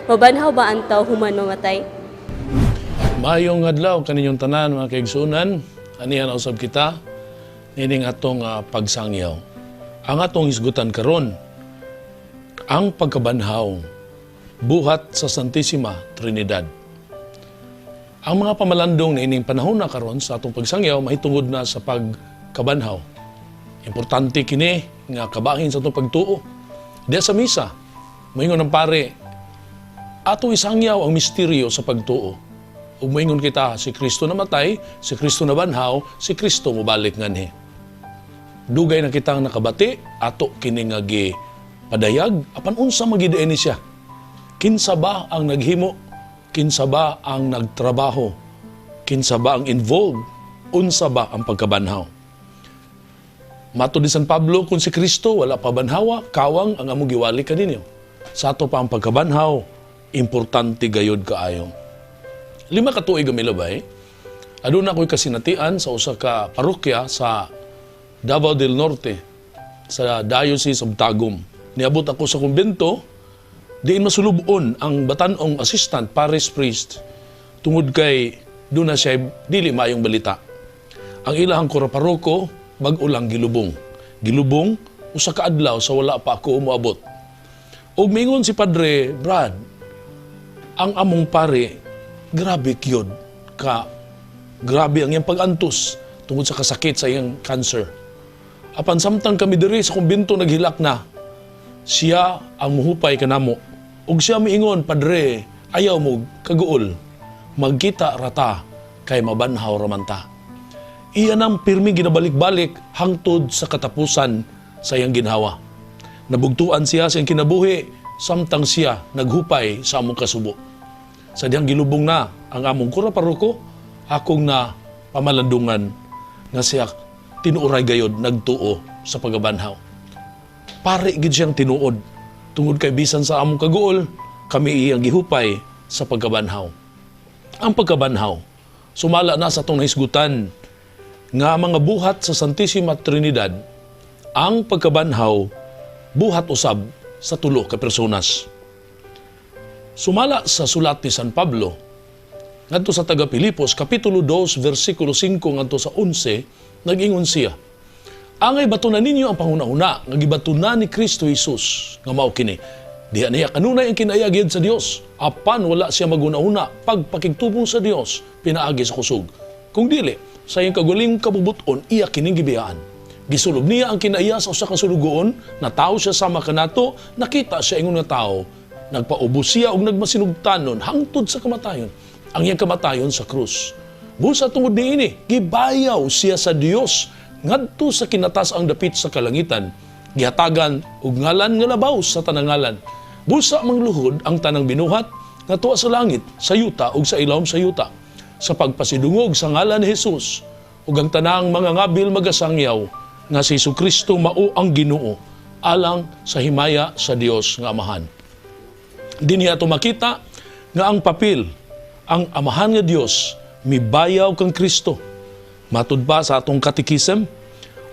Mabanhaw ba ang tao human mamatay? Maayong adlaw kaninyong tanan, mga kaigsuonan. Anihan na usab kita nining atong pagsangyaw. Ang atong hisgutan karon, ang pagkabanhaw buhat sa Santissima Trinidad. Ang mga pamalandong niining panahon na karon sa atong pagsangyaw mahitungod na sa pagkabanhaw. Importante kini nga kabahin sa atong pagtuo. Diya sa misa, moingon ang pare, atong isangyaw ang misteryo sa pagtuo. Ug moingon kita, si Kristo namatay, si Kristo nabanhaw, si Kristo mobalik nganhi. Dugay na kitang nakabati, ato kini nga gi padayag, apan unsa man gyud ni siya? Kinsa ba ang naghimo? Kinsa ba ang nagtrabaho? Kinsa ba ang involved? Unsa ba ang pagkabanhaw? Matod ni San Pablo, kung si Kristo wala pa banhawa, kawang ang among giwali kaninyo. Sa ato pa ang pagkabanhaw, importante gayod kaayo. 5 ka tuig ang milabay, aduna ko'y kasinatian sa usa ka parokya sa Davao del Norte, sa Diocese of Tagum. Niabot ako sa kumbento, diin masulubon ang batanong assistant parish priest tungod kay duna siya dili maayong balita. Ang ilahang kura paroko bag-o lang gilubong. Gilubong 1 ka adlaw sa wala pa ako umuabot. Ug mingon si Padre, "Brad, ang among pare, grabe gyud ka, grabe ang iyang pag-antos tungod sa kasakit sa iyang cancer. Apan samtang kami diri sa kumbento naghilak na, siya ang muhupay kanamo. Ug siya miingon, 'Padre, ayaw mo kaguol. Magkita rata kay mabanhaw raman ta.'" Iya nang pirmi ginabalik-balik hangtod sa katapusan sa iyang ginhawa. Nabugtuan siya sa iyang kinabuhi samtang siya naghupay sa among kasubo. Sa dihang gilubong na ang among kura paroko, akong na pamalandungan nga siya tinuoray gayod nagtuo sa pagabanhaw. Pare gid siyang tinuod tungod kay bisan sa among kaguol, kami iyang gihupay sa pagkabanhaw. Ang pagkabanhaw, sumala na sa atong nahisgutan nga mga buhat sa Santissima Trinidad, ang pagkabanhaw buhat usab sa tulo ka personas. Sumala sa sulat ni San Pablo ngadto sa taga Pilipos, kapitulo 2, versikulo 5 ngadto sa 11, nag-ingon siya, "Angay batunan ninyo ang panghuna-huna nga gibatunan ni Kristo Jesus nga mao kini. Diha niya kanunay ang kinaiya sa Dios, apan wala siya maghuna-huna pagpakigtubong sa Dios pinaagi sa kusog. Kung dili, sa iyang kaugalingong kabubut-on iya kining gibiyaan. Gisulob niya ang kinaiya sa usa ka sulugoon, natawo siya sama kanato, nakita siya ingon nga tawo, nagpaubos siya og nagmasinugtanon hangtod sa kamatayon, ang iyang kamatayon sa krus. Busa tungod niini, gibayaw siya sa Dios ngadto sa kinataas-ang dapit sa kalangitan, gihatagan og ngalan nga labaw sa tanang ngalan. Busa mangluhod ang tanang binuhat nga tuwa sa langit, sa yuta ug sa ilawom sa yuta, sa pagpasidungog sa ngalan ni Jesus, ug ang tanang mga ngabil magasangyaw nga si Kristo mao ang Ginoo, alang sa himaya sa Dios nga Amahan." Dinhi ato makita nga ang papel ang Amahan nga Dios mibayaw kang Kristo. Matud pa sa atong catechism,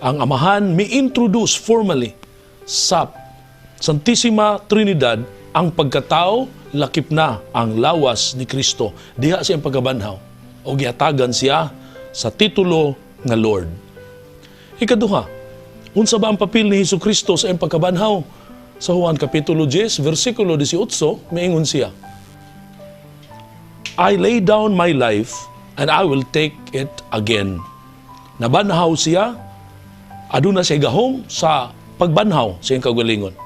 ang Amahan mi-introduce formally sa Santissima Trinidad ang pagkatao, lakip na ang lawas ni Kristo diha sa iyang pagkabanhaw o gihatagan siya sa titulo nga Lord. Ikaduha, unsa ba ang papel ni Hesus Kristo sa iyang pagkabanhaw? Sa Juan Kapitulo 10, versikulo 18, miingon siya, "I lay down my life and I will take it again." Nabanhaw siya, aduna siya gahom sa pagbanhaw sa iyang kaugalingon.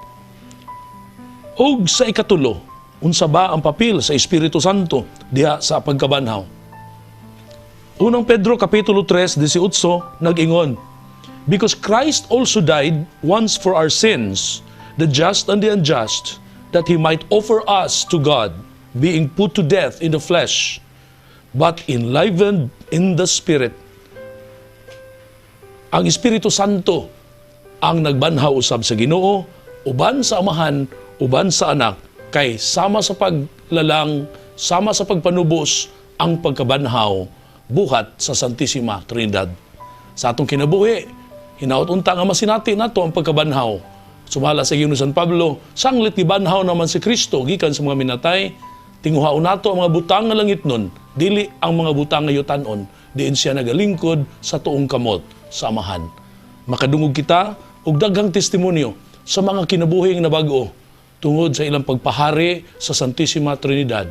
Og sa ikatulo, unsa ba ang papel sa Espiritu Santo diha sa pagkabanhaw? Unang Pedro Kapitulo 3, 18, nag-ingon, "Because Christ also died once for our sins, the just and the unjust, that He might offer us to God, being put to death in the flesh, but enlivened in the Spirit." Ang Espiritu Santo ang nagbanhaw usab sa Ginoo, uban sa Amahan, uban sa Anak, kay sama sa paglalang, sama sa pagpanubos, ang pagkabanhaw buhat sa Santissima Trinidad. Sa atong kinabuhi, hinaot unta nga masinati nato ang pagkabanhaw. Sumala sa ingon ni San Pablo, sanglit gibanhaw naman si Kristo gikan sa mga minatay, tinguhaon nato ang mga butang nga langitnon, dili ang mga butang nga yutanon, diin siya nagalingkod sa tuong kamot sa Amahan. Makadungog kita og daghang testimonyo sa mga kinabuhing nabag-o tungod sa ilang pagpahari sa Santissima Trinidad.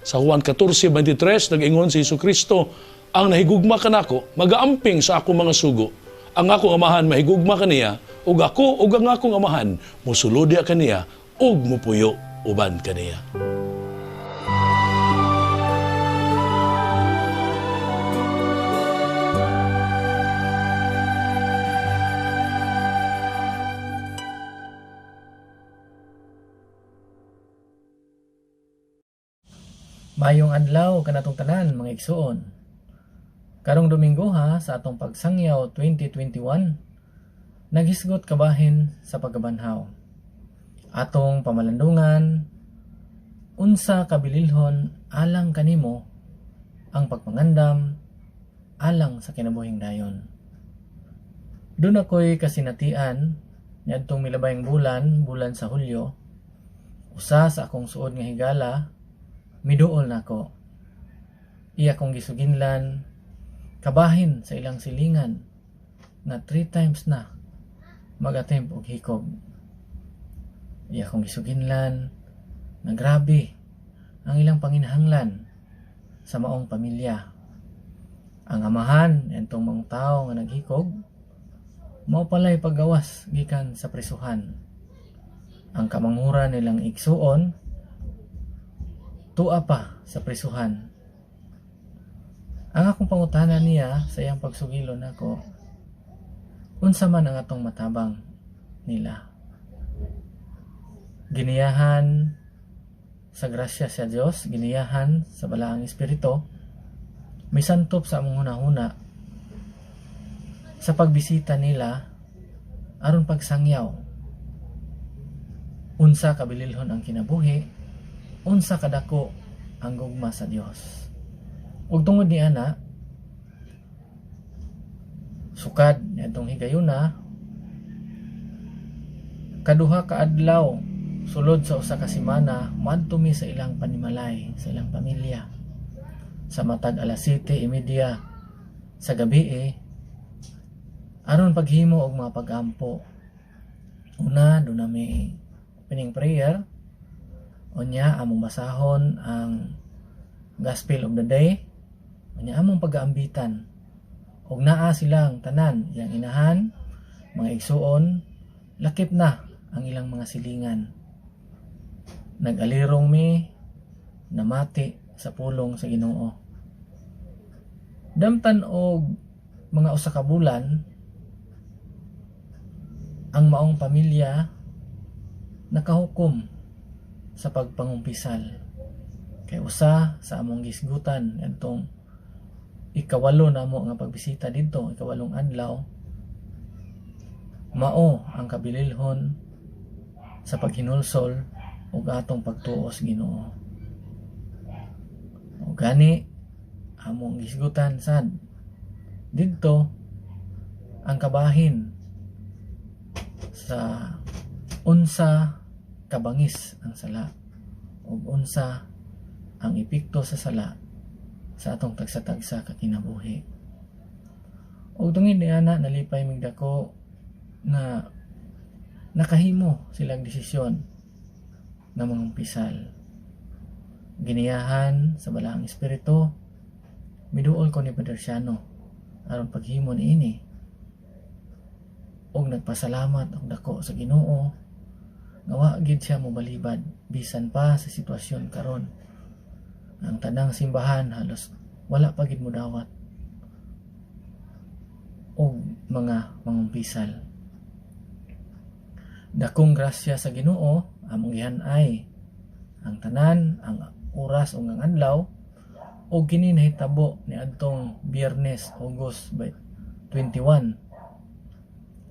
Sa Juan 14:23, nag-ingon si Jesucristo, ang nahigugma kanako, magaamping sa akong mga sugo. Ang akong amahan mahigugma kaniya, ug ako ug ang akong amahan mosulod kaniya ug mupuyo uban kaniya. Mayong adlaw kanatong tanan mga igsuon. Karong Domingo ha sa atong pagsangyaw 2021, naghisgot kabahin sa pagkabanhaw. Atong pamalandungan, unsa kabililhon alang kanimo ang pagpangandam alang sa kinabuhing dayon. Doon ako'y kasinatian niadtong milabayng bulan, bulan sa Hulyo, usa sa akong suod nga higala, miduol nako. Iya kong gisuginlan, kabahin sa ilang silingan nga 3 times na mag-attempt og hikog. Iya kong gisuginlan nga grabe ang ilang panginahanglan sa maong pamilya. Ang amahan entong mga tao nga naghikog mao palay paggawas gikan sa prisuhan. Ang kamanghuran nilang igsuon tua pa sa prisuhan. Ang akong pangutana niya sa iyang pagsugilon nako, unsa man ang atong matabang nila. Giniyahan sa grasya sa Dios, giniyahan sa Balaang Espiritu, misantop sa among hunahuna sa pagbisita nila aron pagsangyaw. Unsa kabililhon ang kinabuhi, unsa kadako ang gugma sa Dios. Ug tungod ni ana, sukad niadtong higayuna, kaduha ka adlaw sulod sa usa ka semana moadto mi sa ilang panimalay, sa ilang pamilya. Sa matag alas 7:30 sa gabi, aron paghimo og mga pag-ampo. Una, doon nami opening prayer. Unya, among basahon ang Gospel of the Day. Unya, among pag-aambitan. Og naa silang tanan, iyang inahan, mga igsuon, lakip na ang ilang mga silingan. Nag-alirong mi, namati sa pulong sa Ginoo. Damtan og mga usa ka bulan, ang maong pamilya nakahukom sa pagpangumpisal. Kay usa sa among gisgutan adtong ikawalo namo nga pagbisita didto, ikawalong adlaw, mao ang kabililhon sa paghinulsol ug atong pagtuo sa Ginoo. O gani among gisgutan sad didto ang kabahin sa unsa kabangis ang sala ug unsa ang epekto sa sala sa atong tagsa-tagsa ka kinabuhi. Ug tungod ni ana, nalipay mig dako nga nakahimo silang desisyon nga mangumpisal. Giniyahan sa Balaang Espiritu, miduol ko ni Padre Siano aron paghimo niini. Ug nagpasalamat og dako sa Ginoo nga wa gid siya mobalibad bisan pa sa sitwasyon karon. Ang tanang simbahan halos wala pa gid modawat og mga mangumpisal. Dakong grasya sa Ginoo among gihan-ay ang tanan, ang oras ug ang adlaw, ug kini nahitabo niadtong Biyernes, August 21,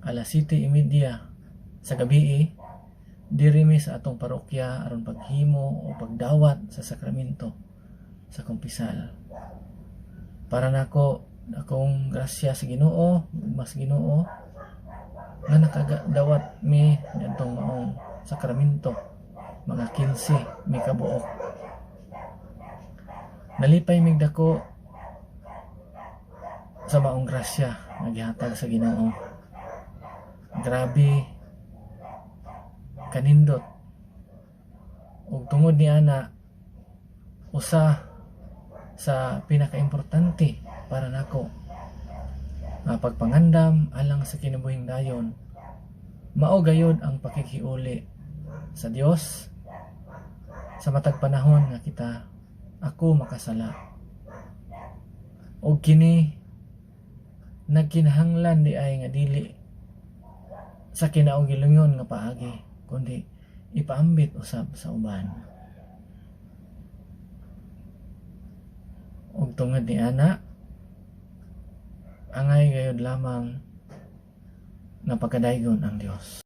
alas 7:30 sa gabi, diri mi sa atong parokya aron paghimo o pagdawat sa sakramento sa kumpisal. Para nako, akong grasya sa Ginoo, mas Ginoo, nga nakadawat mi niadtong maong sakramento, mga 15 mi kabuok. Nalipay mig dako sa maong grasya nga gihatag sa Ginoo. Grabe kanindot. Ug tungod ni ana, usa sa pinakaimportante para nako nga pagpangandam alang sa kinabuhing dayon mao gayod ang pakighiuli sa Dios sa matag panahon nga kita ako makasala. Og kini nagkinahanglan di ay nga dili sa kinaugalingon nga paagi kundi ipaambit usab sa uban. Ug tungod ni ana, angay gayod lamang nga pagkadaygon ang Dios.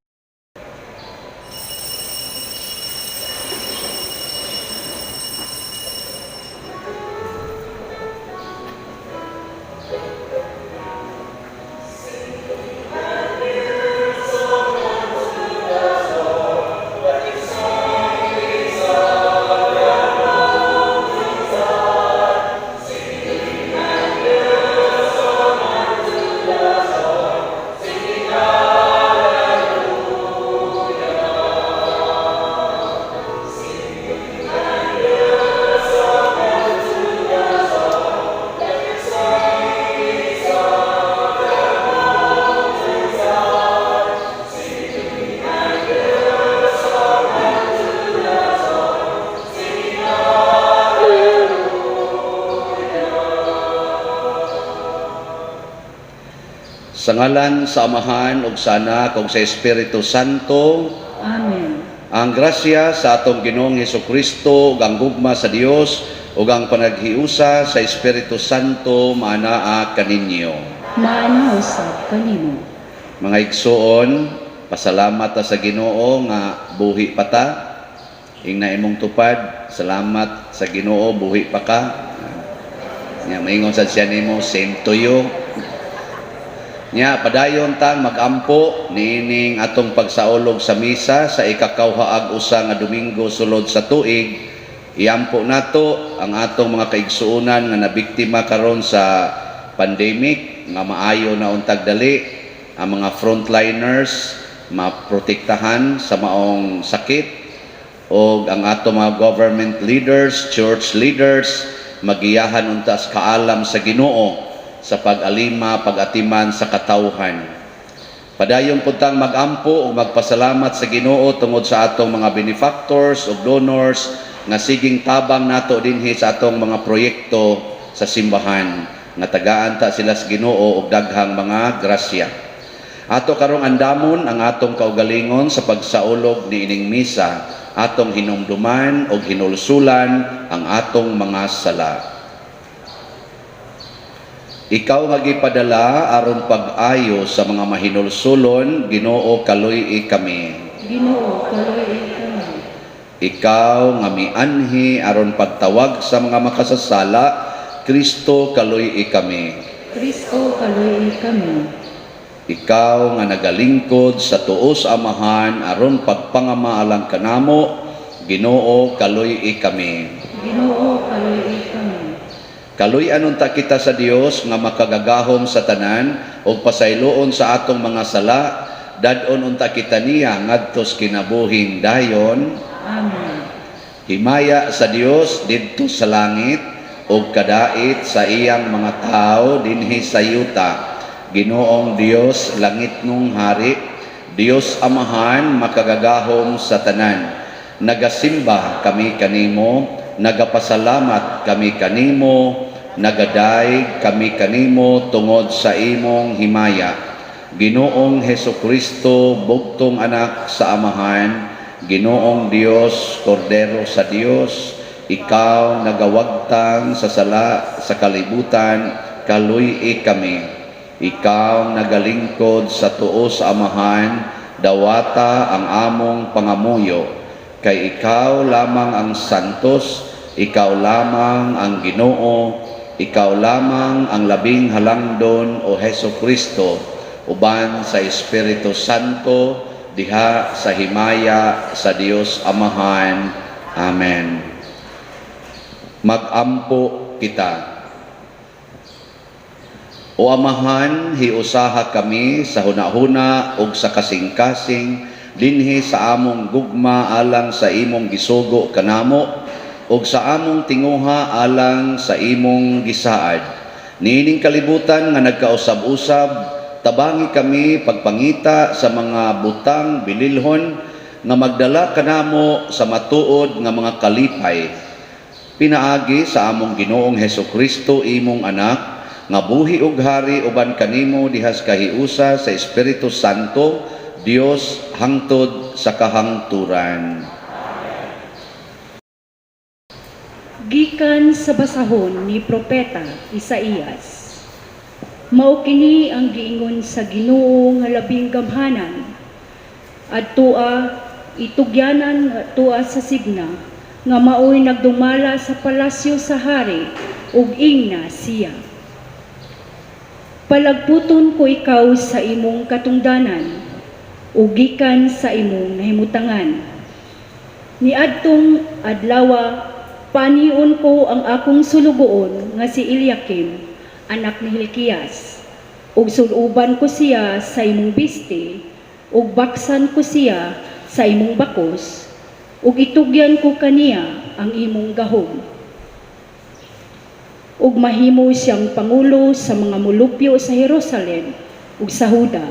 Sa ngalan sa Amahan ug sa Anak ug sa Espiritu Santo. Amen. Ang grasya sa atong Ginoong Hesukristo ug ang gugma sa Dios ug ang panaghiusa sa Espiritu Santo maanaa kaninyo. Maana usab kanimo. Mga igsoon, pasalamat ta sa Ginoo nga buhi pa ta. Ingna imong tupad, salamat sa Ginoo buhi pa ka. Nya maingon sad siya nimo, same to you. Nya padayon tang magampo niining atong pagsaulog sa misa sa ikakawhaag usa nga Domingo sulod sa tuig. Iampo nato ang atong mga kaigsuonan nga nabiktima karon sa pandemic nga maayo na untag dali ang mga frontliners maprotektahan sa maong sakit og ang atong mga government leaders, church leaders magiyahan unta sa kaalam sa Ginoo sa pag-alima, pag-atiman sa katawhan. Padayon pud tang magampo ug magpasalamat sa Ginoo tungod sa atong mga benefactors ug donors nga siging tabang nato dinhi sa atong mga proyekto sa simbahan. Nga tagaan ta sila sa Ginoo og daghang mga grasya. Ato karong andamon ang atong kaugalingon sa pagsaulog niining misa, atong hinumduman og hinulsulan ang atong mga sala. Ikaw nga gipadala aron pag-ayo sa mga mahinulsulon, Ginoo, kaluy-i kami. Ginoo, kaluy-i kami. Ikaw nga mianhi aron pagtawag sa mga makasasala, Kristo, kaluy-i kami. Kristo, kaluy-i kami. Ikaw nga nagalingkod sa tuo sa Amahan aron pagpangamaalang kanamo, Ginoo, kaluy-i kami. Ginoo, kaluy-i kami. Kaluy-an unta kita sa Dios nga makagagahom sa tanan ug pasayloon sa atong mga sala, dad-on unta kita niya ngadto sa kinabuhing dayon. Amen. Himaya sa Dios didto sa langit ug kadait sa iyang mga tawo dinhi sa yuta. Ginoong Dios, langit nung hari, Dios Amahan makagagahom sa tanan. Nagasimba kami kanimo, nagapasalamat kami kanimo, nagadayeg kami kanimo tungod sa imong himaya. Ginoong Hesukristo, bugtong anak sa Amahan, Ginoong Dios, Kordero sa Dios, ikaw nagawagtang sa sala sa kalibutan, kaluy-i kami. Ikaw nagalingkod sa tuo sa Amahan, dawata ang among pangamuyo. Kay ikaw lamang ang santos, ikaw lamang ang Ginoo, ikaw lamang ang labing halangdon, o Heso Kristo, uban sa Espiritu Santo, diha sa himaya sa Dios Amahan. Amen. Magampo kita. O Amahan, hiusaha kami sa hunahuna ug sa kasing-kasing dinhi sa among gugma alang sa imong gisugo kanamo ug sa among tinguha alang sa imong gisaad. Niining kalibutan nga nagkausab-usab, tabangi kami pagpangita sa mga butang bililhon nga magdala kanamo sa matuod nga mga kalipay. Pinaagi sa among Ginoong Hesukristo, imong anak, nga buhi ug hari uban kanimo dihas kahiusa sa Espiritu Santo, Dios hangtod sa kahangturan. Gikan sa basahon ni Propeta Isaías. Mao kini ang giingon sa Ginoo nga labing gamhanan. Adtoa itugyanan adtoa sa Sibna nga maoy nagdumala sa palasyo sa hari ug ingna siya. Palagputon ko ikaw sa imong katungdanan ug gikan sa imong nahimutangan. Niadtong adlawa panion ko ang akong sulugoon nga si Eliakim, anak ni Hilkias. Ug suluban ko siya sa imong biste, ug baksan ko siya sa imong bakos, ug itugyan ko kaniya ang imong gahom. Ug mahimo siyang pangulo sa mga mulupyo sa Jerusalem ug sa Huda.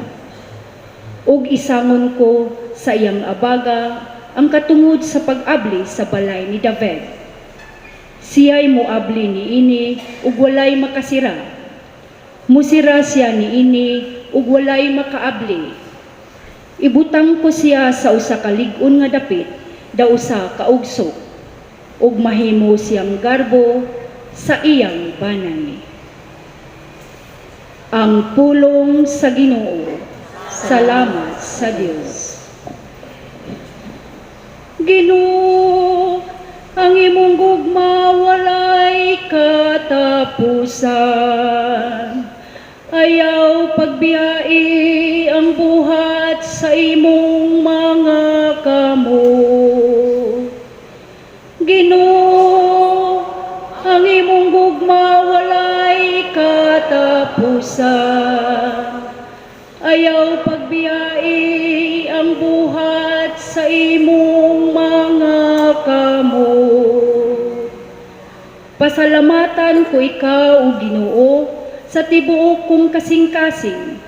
Ug isangon ko sa iyang abaga ang katungod sa pag-abli sa balay ni David. Siya'y moabli niini ug walay makasira. Musira siya niini ug walay makaabli. Ibutang ko siya sa usa ka lig-on nga dapit, daw usa ka ugsok, ug mahimo siyang garbo sa iyang banay. Ang pulong sa Ginoo. Salamat sa Dios. Ginoo, ang imong gugma walay katapusan. Ayaw pagbiyai ang buhat sa imong mga kamot. Ginoo, ang imong gugma walay katapusan. Ayaw pagbiyai ang buhat sa imong mga kamot. Pasalamatan ko ikaw, O Ginoo, sa tibuok kong kasing-kasing,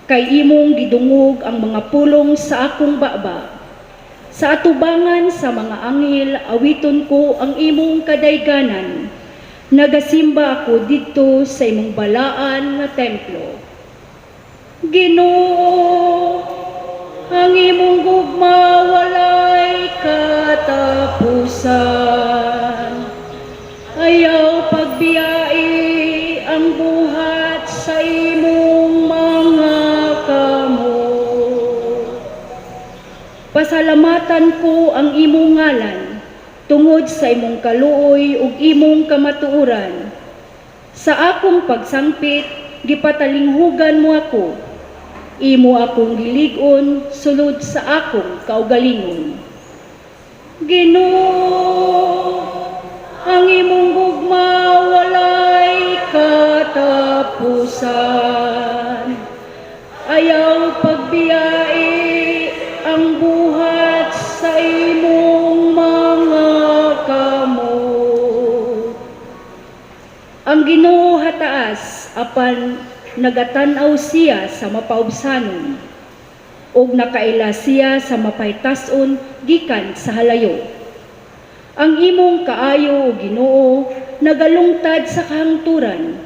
kay imong gidungog ang mga pulong sa akong baba. Sa atubangan sa mga anghel, awiton ko ang imong kadayganan. Nagasimba ako didto sa imong balaan nga templo. Ginoo, ang imong gugma walay katapusan. Ayaw pagbiyai ang buhat sa imong mga kamot. Pasalamatan ko ang imong ngalan tungod sa imong kaluoy ug imong kamatuoran. Sa akong pagsangpit, gipatalinghugan mo ako. Imo akong gilig-on sulod sa akong kaugalingon. Ginoo, ang imong gugma walay katapusan. Ayaw pagbiyai ang buhat sa imong mga kamot. Ang Ginoo hataas apan nagatan-aw siya sa mapaubsanon ug nakaila siya sa mapaytas-on gikan sa halayo. Ang imong kaayo, o Ginoo, nagalungtad sa kahangturan.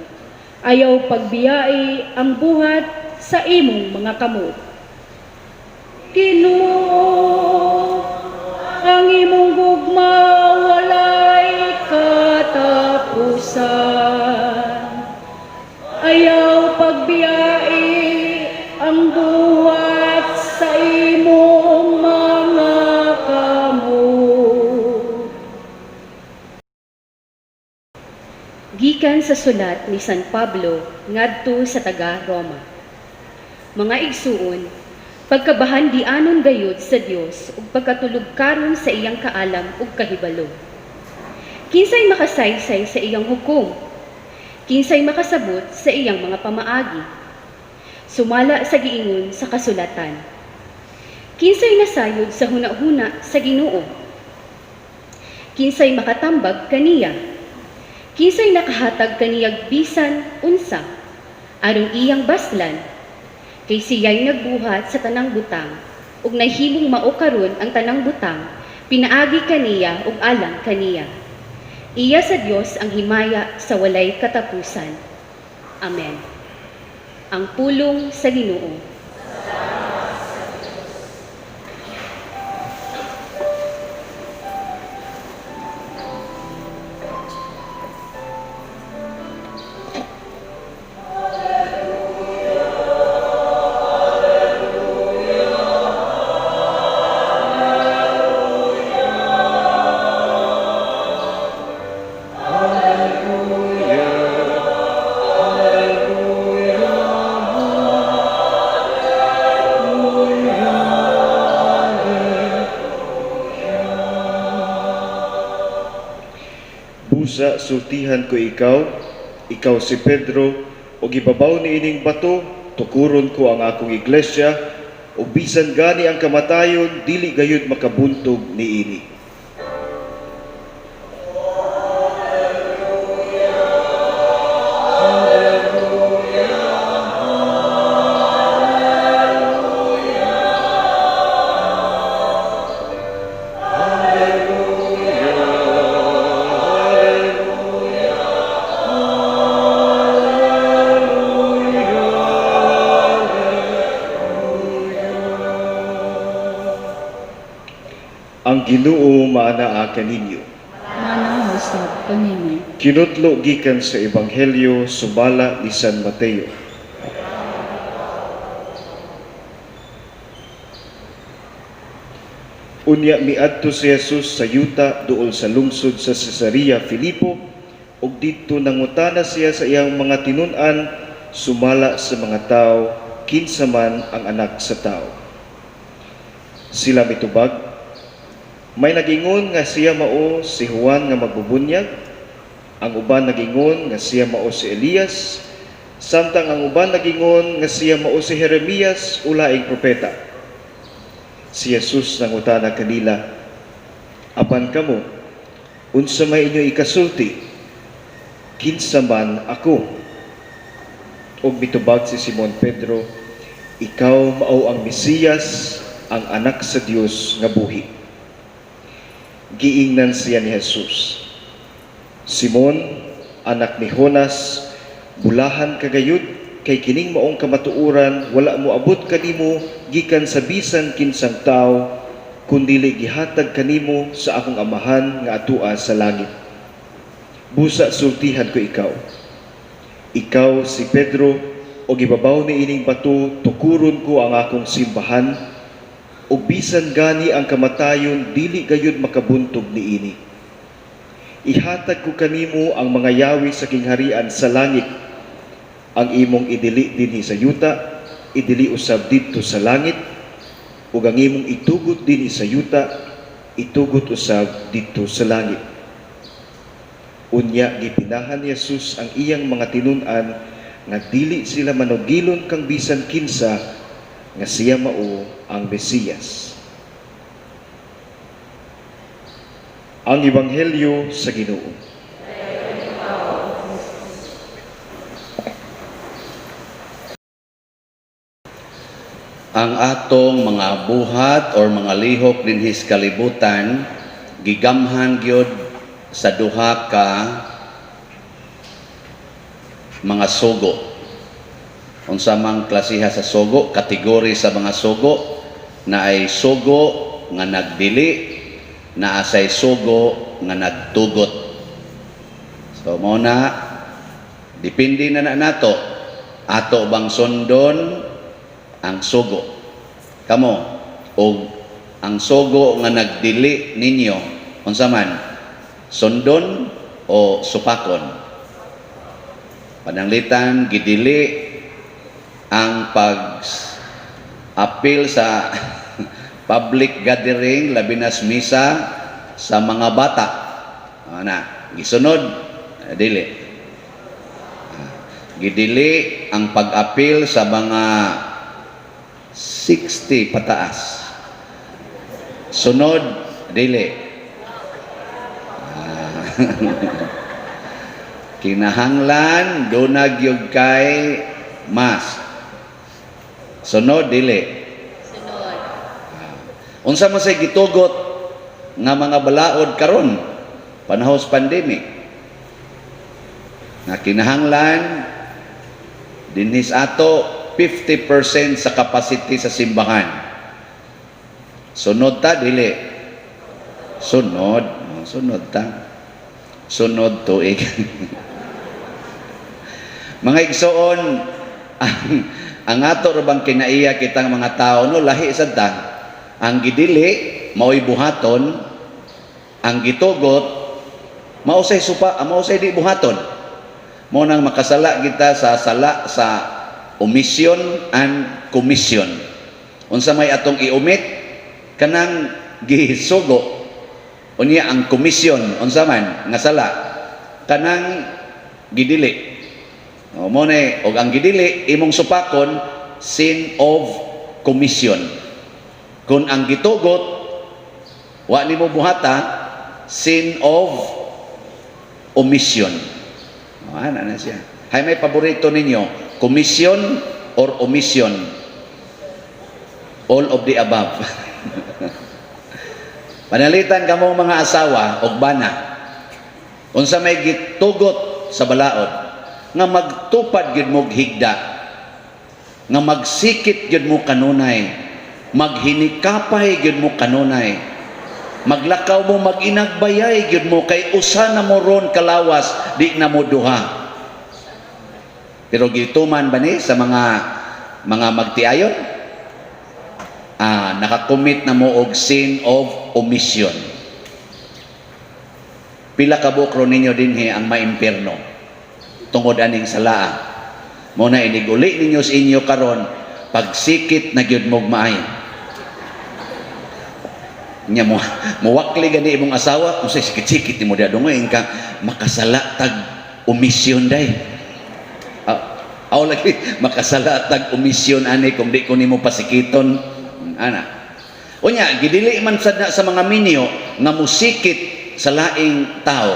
Ayaw pagbiyai ang buhat sa imong mga kamot. Ginoo, ang imong gugma walay katapusan. Ayaw pagbiyai ang buhat sa imong mga kamot. Gikan sa sulat ni San Pablo ngadto sa taga Roma. Mga igsuon, pagkabahandianon gayud sa Dios ug pagkatulugkaron sa iyang kaalam ug kahibalo. Kinsay makasaysay sa iyang hukom? Kinsay makasabot sa iyang mga pamaagi? Sumala sa giingon sa kasulatan. Kinsay nasayod sa hunahuna sa Ginoo? Kinsay makatambag kaniya? Kinsay nakahatag kaniyag bisan unsa aron iyang baslan? Kay siya'y nagbuhat sa tanang butang ug nahimong mao karon ang tanang butang pinaagi kaniya ug alang kaniya. Iya sa Dios ang himaya sa walay katapusan. Amen. Ang pulong sa Ginoo. Busa sultihan ko ikaw, ikaw si Pedro, ug ibabaw niining bato, tukuron ko ang akong iglesia, ug bisan gani ang kamatayon, dili gayud makabuntog niini. Ang Ginoo maanaa kaninyo. Maanaa usab kanimo. Kinutlo gikan sa Ebanghelyo sumala ni San Mateo. Unya miadto si Jesus sa yuta duol sa lungsod sa Cesarea Filipo ug didto nangutana siya sa iyang mga tinun-an sumala sa mga tawo kinsa man ang Anak sa Tawo. Sila mitubag, may nagingon nga siya mao si Juan nga magbubunyag, ang uban nagingon nga siya mao si Elias, samtang ang uban nagingon nga siya mao si Jeremias o laing propeta. Si Jesus nangutana kanila, "Apan kamo, unsa may inyo ikasulti? Kinsa man ako?" Ug mitubag si Simon Pedro, "Ikaw mao ang Mesiyas, ang anak sa Dios nga buhi." Giingnan siya ni Jesus, "Simon, anak ni Jonas, bulahan ka gayud, kay kining maong kamatuoran wala moabot kanimo gikan sa bisan kinsang tawo, kundili gihatag kanimo sa akong Amahan nga atua sa langit. Busa sultihan ko ikaw. Ikaw si Pedro, ug ibabaw niining bato tukuron ko ang akong simbahan, ug bisan gani ang kamatayon dili gayud makabuntog niini. Ihatag ko kanimo ang mga yawi sa kingharian sa langit. Ang imong idili dinhi sa yuta, idili usab didto sa langit, ug ang imong itugot dinhi sa yuta, itugot usab didto sa langit." Unya gipinahan ni Jesus ang iyang mga tinun-an nga dili sila manugilon kang bisan kinsa nga siya mao ang Mesiyas. Ang Ebanghelyo sa Ginoo. Ang atong mga buhat or mga lihok dinhi sa kalibutan gigamhan gyud sa duha ka mga sugo. Unsa mang klasiha sa sugo, kategori sa mga sugo, na ay sugo nga nagdili, naa say sugo nga nagtugot. So mao na, depende na na nato ato bang sundon ang sugo. Kamo og ang sugo nga nagdili ninyo, unsa man, sundon o supakon? Pananglitan gidili Ang pag apil sa public gathering, labi na sa misa sa mga bata. Ana, gisunod, dili. Gidili ang pag-apil sa mga 60 pataas. Sunod, dili. Kinahanglan duna gyud kay mask. Sunod, dili. Sunod. Unsa man say gitugot nga mga balaod karon panahon sa pandemic? Nga kinahanglan dinhi sa ato 50% sa capacity sa simbahan. Sunod ta, dili? Sunod. Oh, sunod ta. Sunod tuig. Mga igsoon, ang ato ra bang kinaiya kitang mga tao, no, lahi sad ta. Ang gidili mao'y buhaton, ang gitugot mao say supa, mao say di buhaton. Mao nang makasala kita sa sala sa omission and commission. Unsa may atong i-omit? Kanang gisugo. Unya ang commission, unsa man nga sala? Kanang gidili. O mo na, og ang gidili imong supakon, sin of commission. Kung ang gitugot wa nimo buhata, sin of omission. O, ana na siya. Hay, may paborito ninyo, commission or omission? All of the above. Panalitan kamong mga asawa og bana. Unsa may gitugot sa balaod? Nga magtupad gyud mo higda. Nga magsikit gyud mo kanunay. Maghinikapay gyud mo kanunay. Maglakaw mo, mag-inagbayay gyud mo kay usa na mo ron kalawas, di na mo duha. Pero gituman ba ni sa mga magtiayon? Nakakommit na mo og sin of omission. Pila ka buok ron ninyo dinhi ang maimpierno tungod aning salaa? Mo na iniguli ninyo sa inyo karon, pagsikit na gyud mo maayo. Nya mo muwakli gani imong asawa, unsay sikit-sikit nimo diha dungoy ka, makasala tag omission day. Aw lagi, makasala tag omission ani kung di ko nimo pasikiton ana. Unya gidili man sad na sa mga minyo nga musikit sa laing tao.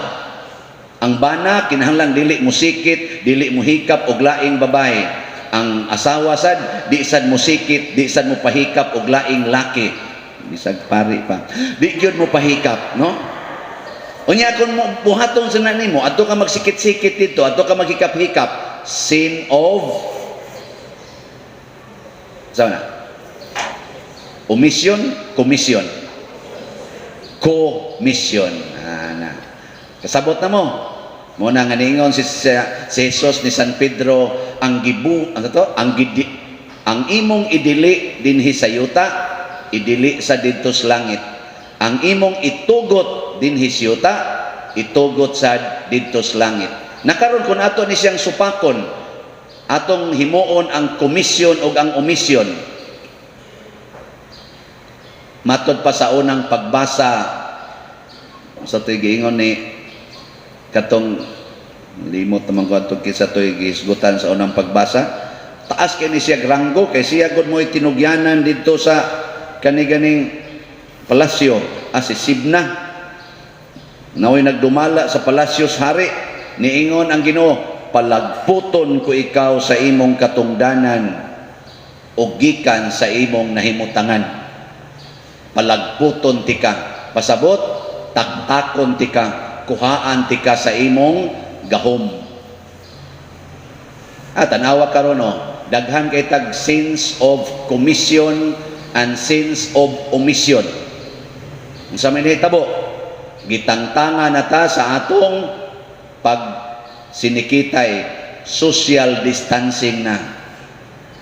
Ang bana kinahanglan dili musikit, dili muhikap og laing babae. Ang asawa sad, di sad musikit, di sad mo pahikap og laing laki. Bisag pari pa, di gyud mo pahikap, no? Unya kung mo buhaton sa nimo, adto ka magsikit-sikit dito, adto ka maghikap-hikap, sin of sa na omission, commission, commission. Ana, kasabot na mo. Mo na nga ningon si Jesus ni San Pedro, ang gibu ang to ang gidi, ang imong idili dinhi sa yuta, idili sa didto sa langit. Ang imong itugot dinhi sa yuta, itugot sa didto sa langit. Nakaron kung ato ni siyang supakon, atong himuon ang commission ug ang omission. Matod pa sa unang pagbasa sa to'y giingon ni katong, limot naman ko atong kinsa to'y gihisgutan sa unang pagbasa, taas kay ni siya ranggo kay siya gud mo'y tinugyanan didto sa kaniganing palasyo, si Sibna. Naoy nagdumala sa palasyo sa hari, niingon ang Ginoo, "Palagputon ko ikaw sa imong katungdanan o gikan sa imong nahimutangan." Palagputon tika, pasabot taktakon tika, kuhaan tika sa imong gahom. Tanawa karon, no, daghan kay tag sins of commission and sins of omission. Unsa may nahitabo? Gitangtanga na ta sa atong pag sinikitay, social distancing na.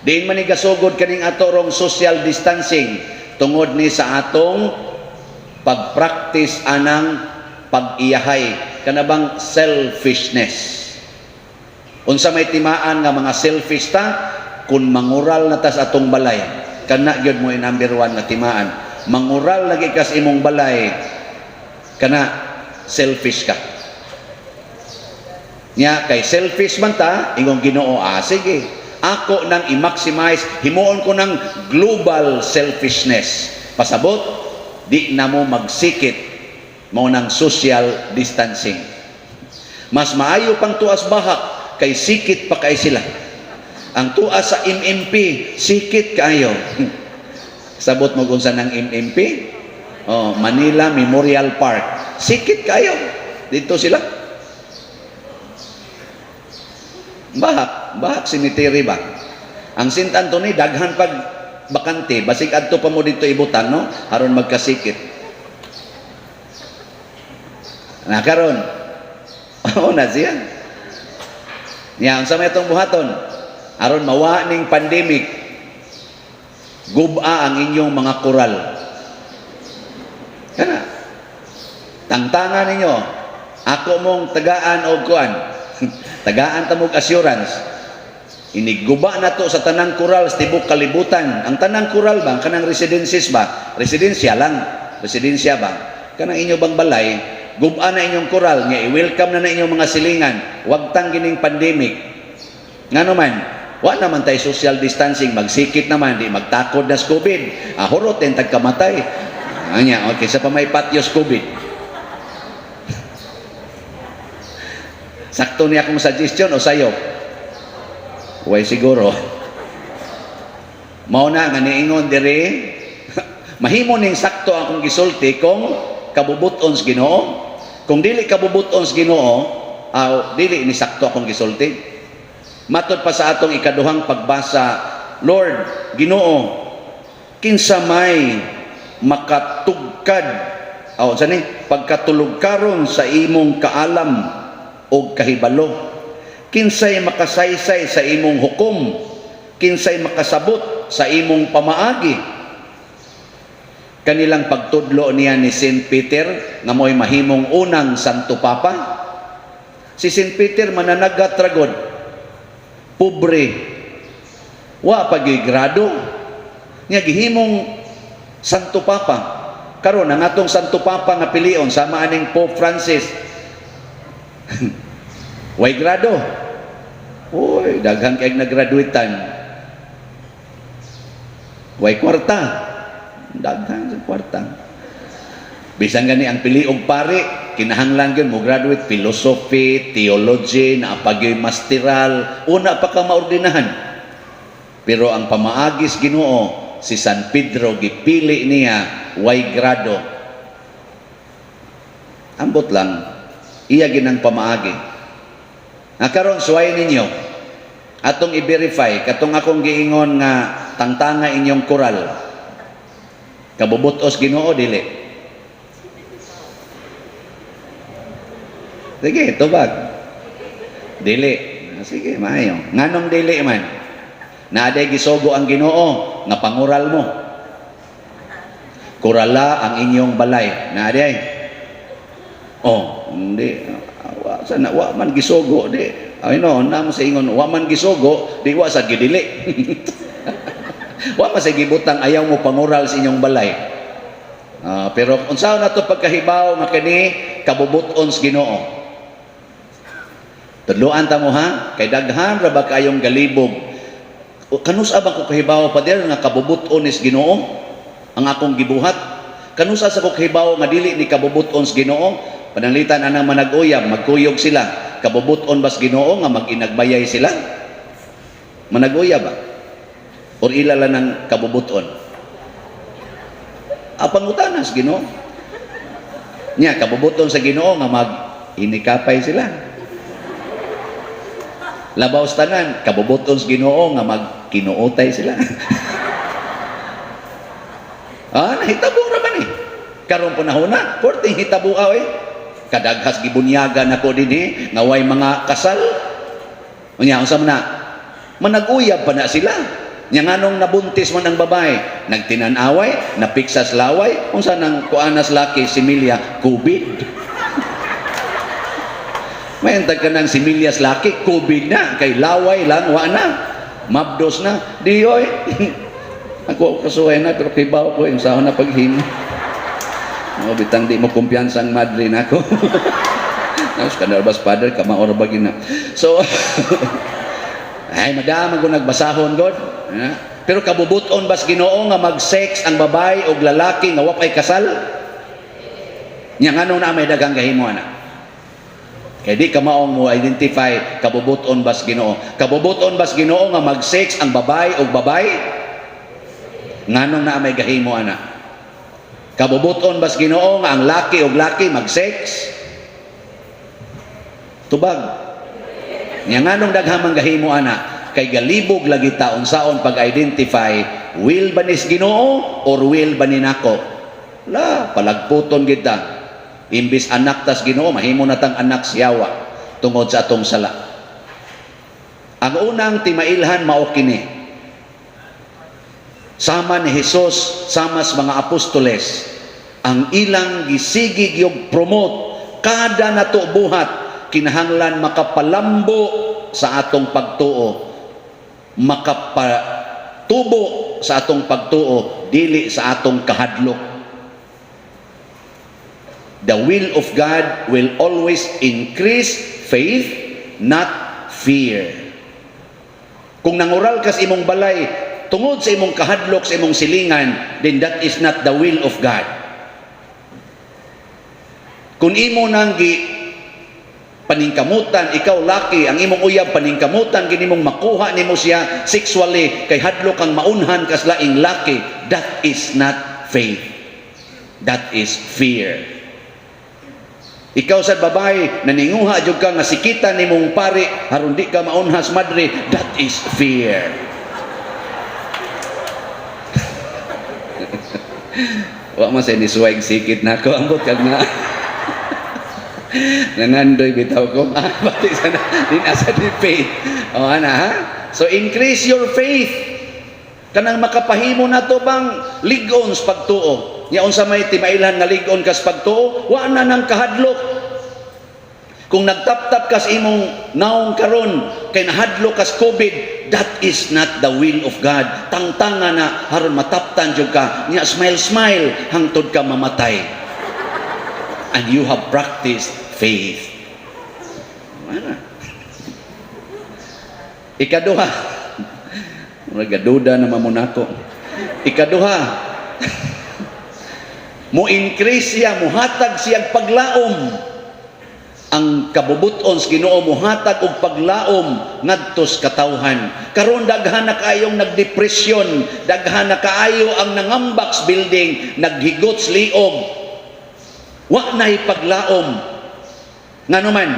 Diin man ni gasugod kaning ato rong social distancing? Tungod ni sa atong pagpractice anang pag-iyahay, kanabang selfishness. Unsa may timaan nga mga selfish ta? Kung mangural na tas atong balay, kana gyud mo number one nga timaan. Mangural lagi kas imong balay, kana selfish ka. Nya kay selfish man ta, ingong Ginoo, ah, sige. Ako nang i-maximize, himuon ko ng global selfishness. Pasabot, di na mo magsikit mo ng social distancing. Mas maayo pang tuas bahak kay sikit pa kay sila. Ang tuas sa MMP, sikit kaayo. Sabot mo kung saan ang MMP? Oh, Manila Memorial Park. Sikit kayo. Dito sila. Bahak, bahak cemetery ba? Ang St. Anthony daghan pag bakante, basig adto pa mo dito ibutang, no? Aron magkasikit. Na karon. Oo na siya. Nya unsa may atong buhaton? Aron mawa ning pandemic, guba ang inyong mga koral. Kana. Tangtanga ninyo. Ako mong tagaan og kuan. Tagaan ta mog assurance. Inigguba na to sa tanang koral sa tibok kalibutan. Ang tanang koral ba, kanang residences ba? Residensya lang. Residensya ba? Kanang inyo bang balay, guba na inyong koral, nga i-welcome na na inyong mga silingan. Wag tang gining pandemic. Ngano man, wa naman tay social distancing, magsikit naman, di magtakod na sa COVID. Ah, hurot din tagkamatay. Anya, okay, sa pa may patyos COVID. Sakto niya akong suggestion o sayo? Way siguro. Mao na nga niingon diri, mahimo ning sakto akong gisulti kung kabubuton sa Ginoo. Kung dili kabubuton sa Ginoo, aw dili ni sakto akong gisulti. Matod pa sa atong ikaduhang pagbasa, Lord, Ginoo, kinsa may makatugkad aw sa ni pagkatulog karon sa imong kaalam og kahibalo, kinsay makasaysay sa imong hukom, kinsay makasabot sa imong pamaagi. Kanilang pagtudlo niya ni Saint Peter nga mo'y mahimong unang Santo Papa. Si Saint Peter mananagat ragod, pobre, wa pa'y grado niya, gihimong Santo Papa. Karon ang atong Santo Papa nga pilion sama aning Pope Francis, way grado. Uy, daghan kay naggraduatean. Way kwarta. Daghan sa kwarta. Bisan gani ang pili og pari, kinahanglan gyud mo graduate philosophy, theology, naa pa gyud masteral, una pa ka maordinahan. Pero ang pamaagis Ginoo, si San Pedro gipili niya way grado. Ambot lang, iya ginang pamaagi. Nga karon suway ninyo, atong i-verify katong akong giingon nga tangtanga inyong koral. Kabubutos Ginoo dili? Sige, tubag. Dili. Sige, maayo. Nganong dili man? Naaday gisugo ang Ginoo nga pangural mo. Kurala ang inyong balay. Naaday. Oh, hindi. Wa sana wa man gisugo di. Ay no, na mo sa ingon, wa man gisugo, di wa sa gidili. Wa man sa gibutang ayaw mo pangural sa inyong balay. Pero unsaon na to pagkahibaw nga kini kabubuton sa Ginoo? Tudloan ta mo ha, kay daghan ra ba kayong galibog. Kanusa ba ko kahibaw, pader, nga kabubuton is Ginoo ang akong gibuhat? Kanusa sa ko kahibaw nga dili ni kabubuton sa Ginoo? Pananglitan anang manag-uyab, magkuyog sila. Kabubuton bas Ginoo nga mag-inagbayay sila? Manag-uyab ba? Or ila lang ng kabubuton? Apangutanas Ginoo. Nya kabubuton sa Ginoo nga mag-inikapay sila. Labaw sa tanan, kabubuton sa Ginoo nga magkinuotay sila. Ah, nahitabo ra man eh. Karon panahon na, porting hitabo eh. Kadaghas gibunyagan nako dinhi nga way mga kasal. Unya unsa man na? Manag-uyab pa na sila. Nya nganong nabuntis man ang babae, nagtinan-away, napiksas laway, unsa nang kuanas laki similya, COVID. May ka ng similyas laki, COVID na, kay laway lang, wa na. Mabdos na. Di oy. Ako kasuhay na pero kibaw ko yung sahon na paghimo. O bitang di mo kumpiyansa ang madre nako. Tapos kanarbas father kamaor ba gina. So ay madama ko nagbasahon god. Ha? Pero kabubuton bas Ginoo nga mag-sex ang babae og lalaki nga wa pay kasal? Nya ngano na may daghang gahimo ana? Kay di ka maong mo identify kabubuton bas Ginoo. Kabubuton bas Ginoo nga mag-sex ang babae og babae? Nganong naa may gahimo ana? Kabubuton bas Ginoo nga ang laki og laki mag-sex? Tubag. Nya nganong daghang man gahimo ana? Kay galibog lagi ta unsaon pag-identify will ba nis Ginoo or will ba ni nako? La, palagputon kita. Imbis anak tas Ginoo, mahimo na tang anak siyawa tungod sa atong sala. Ang unang timailhan mao kini. Sama ni Jesus, sama sa mga apostoles, ang ilang gisigi yung promote kada nato buhat kinahanglan makapalambo sa atong pagtuo, makapatubo sa atong pagtuo, dili sa atong kahadlok. The will of God will always increase faith, not fear. Kung nangural kas imong balay tungod sa imong kahadlok sa imong silingan, then that is not the will of God. Kung imo nang gi paningkamutan, ikaw laki, ang imong uyab paningkamutan, gini mong makuha nimo siya sexually, kay hadlok kang maunhan kas laing laki, that is not faith. That is fear. Ikaw sa babae, naninguha jud ka nga sikitan nimong pari aron di ka maunhas madre, that is fear. Wa man sa nisuway sikit nako, ambot kag na. Nangandoy bitaw ko. Ah, pati sa na, din asa di faith. O ana ha? So increase your faith. Kanang makapahimo na to bang lig-on sa pagtuo. Nya unsa may timailhan nga lig-on kas pagtuo, wa na nang kahadlok. Kung nagtap-tap kas imong naong karon kay nahadlok kas COVID, that is not the will of God. Tangtanga na haron mataptan jud ka, nya smile smile hangtod ka mamatay. And you have practiced faith. Ano? Ikaduha. Nagaduda na mamunako. Ikaduha. Mo increase siya, muhatag siya paglaom. Ang kabubuton sa Ginoo muhatag og paglaom ngadto sa katawhan. Karon daghan na kaayong nagdepresyon, daghan na kaayo ang nangambak sa building, naghigot sa liog. Wa na'y paglaom. Ngano man,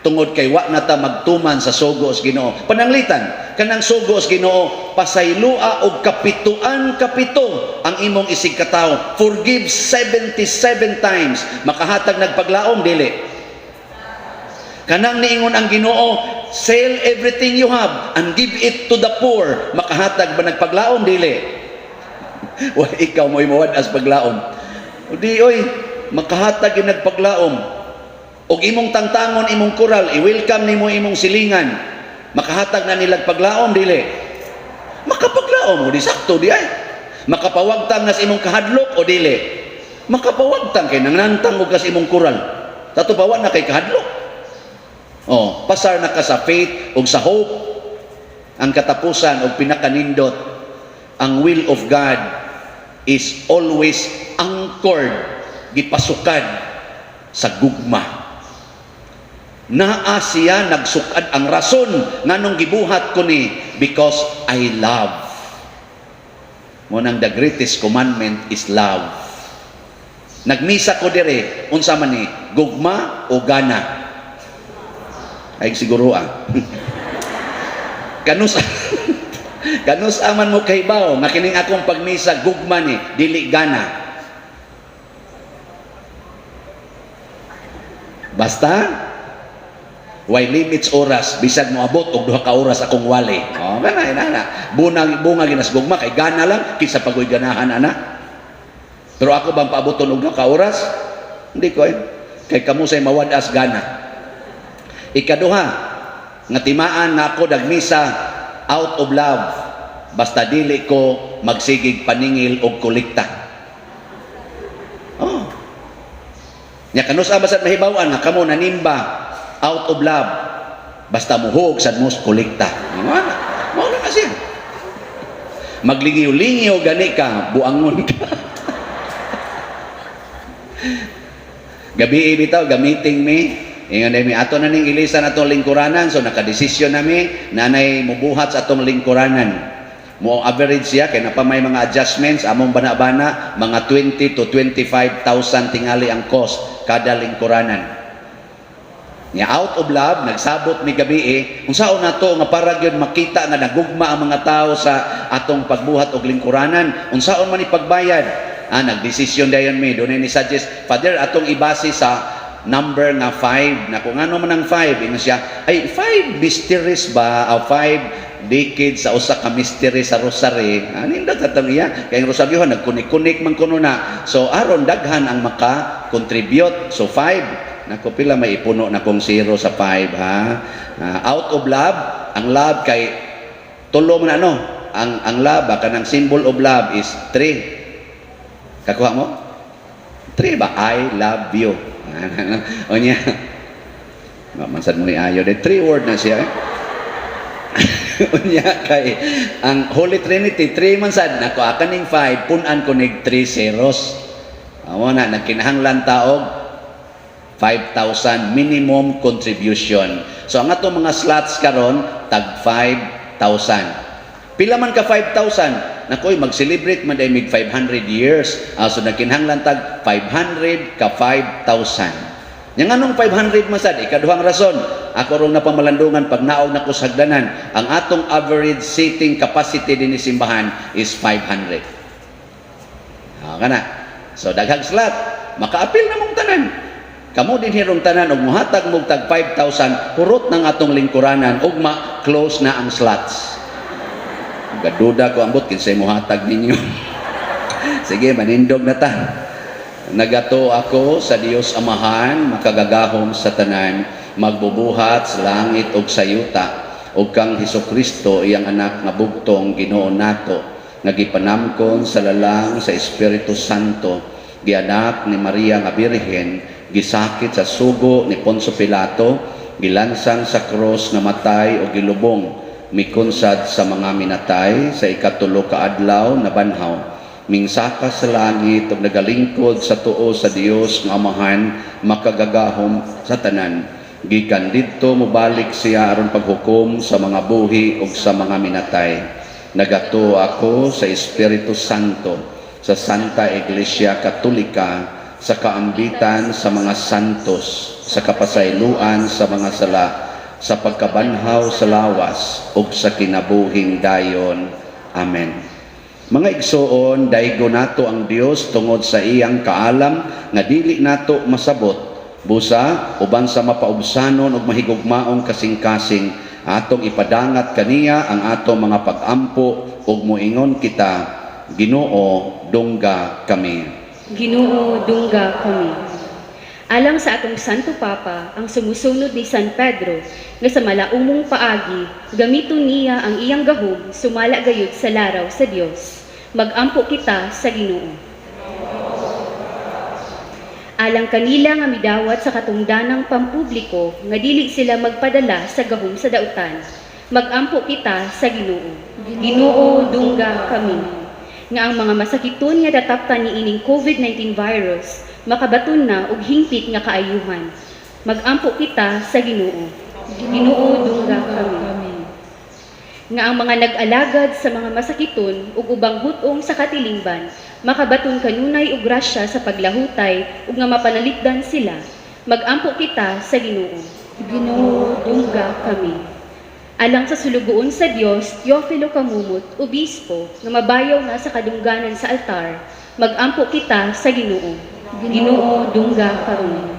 tungod kay wa na ta magtuman sa sugo sa Ginoo. Pananglitan, kanang sugo sa Ginoo, pasayloa og kapituan kapito ang imong isig katawo. Forgive 77 times. Makahatag nagpaglaom dili. Kanang niingon ang Ginoo, sell everything you have and give it to the poor. Makahatag ba nagpaglaom dili? Wa ikaw mo'y mawad as paglaom. O di oy, makahatag yung nagpaglaom. Og imong tangtangon imong kural, i-welcome nimo imong silingan. Makahatag na nilag paglaom dili. Makapaglaom o di sakto di ay. Makapawagtang na sa imong kahadlok o dili. Makapawagtang kay nangnantang og kas imong kural. Tato pa wa na kay kahadlok. Oh, pasar na ka sa faith ug sa hope. Ang katapusan og pinakanindot, ang will of God is always anchored, gipasukad sa gugma. Naa siya nagsukad ang rason nganong gibuhat ko ni, because I love. Mo nang the greatest commandment is love. Nagmisa ko dire, unsa man ni, gugma o gana? Ay siguro ah. Kanus kanus aman mo kahibaw nga kining akong pagmisa gugma ni, dili gana. Basta way limits oras, bisag moabot og duha ka oras akong wali. Oh, kana ina na. Bunga bunga ginas gugma kay gana lang kinsa pagoy ganahan ana. Pero ako bang paaboton og duha ka oras? Hindi ko eh. Kay kamo say mawad-as gana. Ikaduha, nga timaan nga ako dagmisa out of love. Basta dili ko magsigig paningil og kolekta. Oh. Nya kanus-a ba sad mahibaw-an nga kamo nanimba out of love? Basta muhog sad mo kolekta. Mao na. Mao na siya. Maglingiw-lingiw gani ka, buangon ka. Gabi bitaw, gamiting mi. Ingon mi ato na ning ilisan atong lingkuranan, so nakadesisyon nami nanay mubuhat sa atong lingkuranan. Mo average siya kay napa may mga adjustments among bana-bana, mga 20 to 25,000 tingali ang cost kada lingkuranan. Nya out of love nagsabot mi gabi eh, unsaon nato nga para gyud makita nga nagugma ang mga tao sa atong pagbuhat og lingkuranan, unsaon man ipagbayad? Nagdesisyon dayon mi, dunay ni suggest, "Father, atong ibase sa number nga 5." Na kung ano man ang 5, ingon siya, ay 5 mysteries ba, o 5 decades sa usa ka mystery sa rosary. Nindot atong iya kay ang rosaryo nagkunik-kunik man kuno na, so aron daghan ang maka-contribute, so 5. Nako, pila may ipuno na kong zero sa 5, ha? Out of love, ang love kay tulo man, ano, ang love ba, kanang symbol of love is 3. Kakuha mo? 3 ba? I love you. O niya. Mansad mo ni ayo. De, three word na siya. Eh. Unya kay ang Holy Trinity, three man sad. Nako, kaning 5 punan ko nig 3 zeros. Amo na nagkinahanglan taog 5,000 minimum contribution. So ang atong mga slots karon tag 5,000. Pila man ka 5,000? Nakoy, mag-celebrate man day mig 500 years. So nagkinahanglan tag 500 ka 5,000. Yang anong 500 man sad? Ikaduhang rason, ako rong napamalandungan pag naog na ko sa hagdanan, ang atong average seating capacity din simbahan is 500. Kana. So daghang slot, makaapil na mong tanan. Kamo din hirong tanan og muhatag mo tag 5,000, hurot ng atong lingkuranan, ugma close na ang slots. Gaduda ko ambot kinsay muhatag ninyo. Sige, manindog na ta. Nagato ako sa Dios Amahan, makagagahom sa tanan, magbubuhat sa langit ug sa yuta, ug kang Hesus Kristo, iyang anak nga bugtong Ginoo nato, nga gipanamkon sa lalang sa Espiritu Santo, gianak ni Maria nga Birhen, gisakit sa sugo ni Poncio Pilato, gilansang sa krus, namatay o gilubong, mikunsad sa mga minatay, sa ikatulo ka adlaw nabanhaw, mingsaka sa langit ug nagalingkod sa tuo sa Dios nga Amahan makagagahom sa tanan. Gikan didto mobalik siya aron paghukom sa mga buhi ug sa mga minatay. Nagato ako sa Espiritu Santo, sa Santa Iglesia Katolika, sa kaambitan sa mga santos, sa kapasayloan sa mga sala, sa pagkabanhaw sa lawas ug sa kinabuhing dayon. Amen. Mga igsoon, daygo nato ang Dios tungod sa iyang kaalam nga dili nato masabot. Busa, uban sa mapaubsanon ug mahigugmaong kasing-kasing, atong ipadangat kaniya ang atong mga pag-ampo ug moingon kita, Ginoo, dungga kami. Ginoo, dungga kami. Alang sa atong Santo Papa, ang sumusunod ni San Pedro, nga sa malaumong paagi, gamiton niya ang iyang gahom sumala gayud sa laraw sa Dios. Magampo kita sa Ginoo. Alang kanila nga midawat sa katungdanang pampubliko nga dili sila magpadala sa gahom sa dautan. Magampo kita sa Ginoo. Ginoo, dungga kami. Nga ang mga masakiton nga dataptan niining COVID-19 virus makabaton na og hingpit nga kaayuhan. Magampo kita sa Ginoo. Ginoo, dungga kami. Nga ang mga nag-alagad sa mga masakiton ug ubang hut-ong sa katilingban makabaton kanunay og grasya sa paglahutay ug nga mapanalipdan sila. Magampo kita sa Ginoo. Ginoo, dungga kami. Alang sa sulugoon sa Dios, Teofilo Camumut, obispo, nga mabayaw na sa kadungganan sa altar, magampo kita sa Ginoo. Ginoo, dungga kami.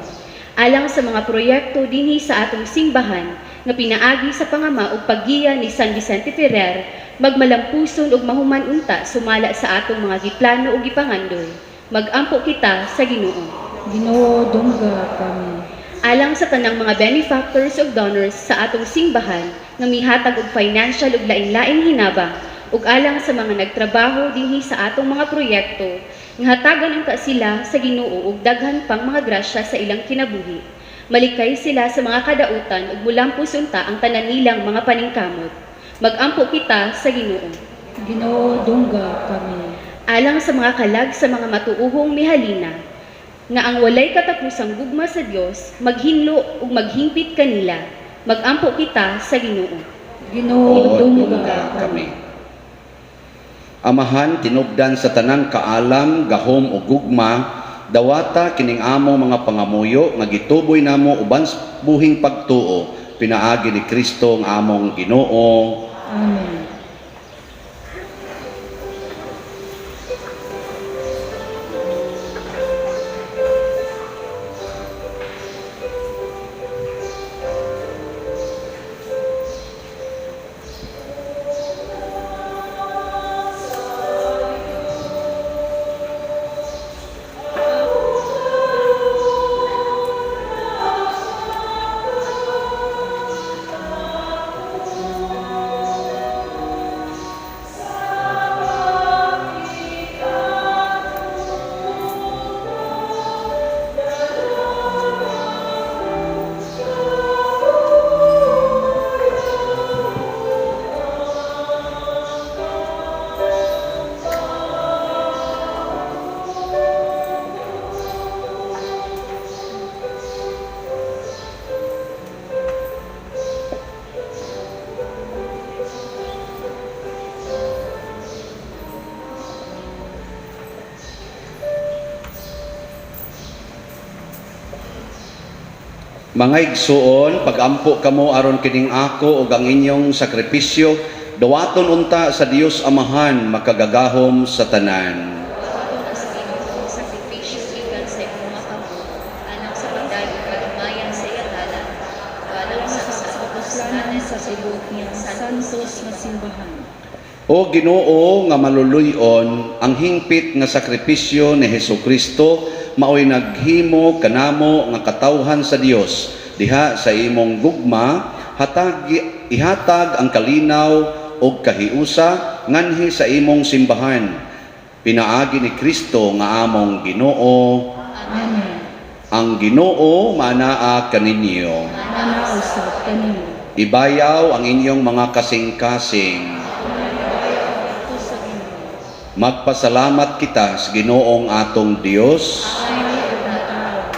Alang sa mga proyekto dinhi sa atong simbahan nga pinaagi sa pangama ug paggiya ni San Vicente Ferrer, magmalampuson ug mahuman unta sumala sa atong mga giplano ug gipangandoy. Magampo kita sa Ginoo. Ginoo, dungga kami. Alang sa tanang mga benefactors ug donors sa atong simbahan nga mihatag og financial ug lain-laing hinabang ug alang sa mga nagtrabaho dinhi sa atong mga proyekto nga hatagan unta sila sa Ginoo og daghan pang mga grasya sa ilang kinabuhi. Malikay sila sa mga kadautan ug mulampos unta ang tanan nilang mga paningkamot. Magampo kita sa Ginoo. Ginoo, dungga kami. Alang sa mga kalag sa mga matuuhong mihalina, nga ang walay katapusang gugma sa Dios maghinlo ug maghingpit kanila. Magampo kita sa Ginoo. Ginoo, O dungga kami. Amahan, tinubdan sa tanang kaalam, gahom o gugma, dawata kining among mga pangamuyo nga gituboy namo uban sa buhing pagtuo pinaagi ni Kristo ang among Ginoo. Amen. Mga igsuon, pagampo kamo aron kining ako ug ang inyong sakripisyo, dawaton unta sa Dios Amahan makagagahom sa tanan. Dawaton ang sa Ginoo sakripisyo gikan sa imong mga kamot alang sa pagdayeg kalumayan sa iyang ngalan ug alang sa Kapuslanan sa tibuok niyang santos nga simbahan. O Ginoo nga maluluy-on, ang hingpit nga sakripisyo ni Hesukristo maoy naghimo kanamo nga katawhan sa Dios diha sa imong gugma hatag ihatag ang kalinaw ug kahiusa nganhi sa imong simbahan pinaagi ni Kristo nga among Ginoo. Amen. Ang Ginoo manaa kaninyo. Mana usab kanimo. Ibayaw ang inyong mga kasing-kasing. Ito sa Ginoo. Magpasalamat kita sa Ginoong atong Dios. Ay, ug mataw.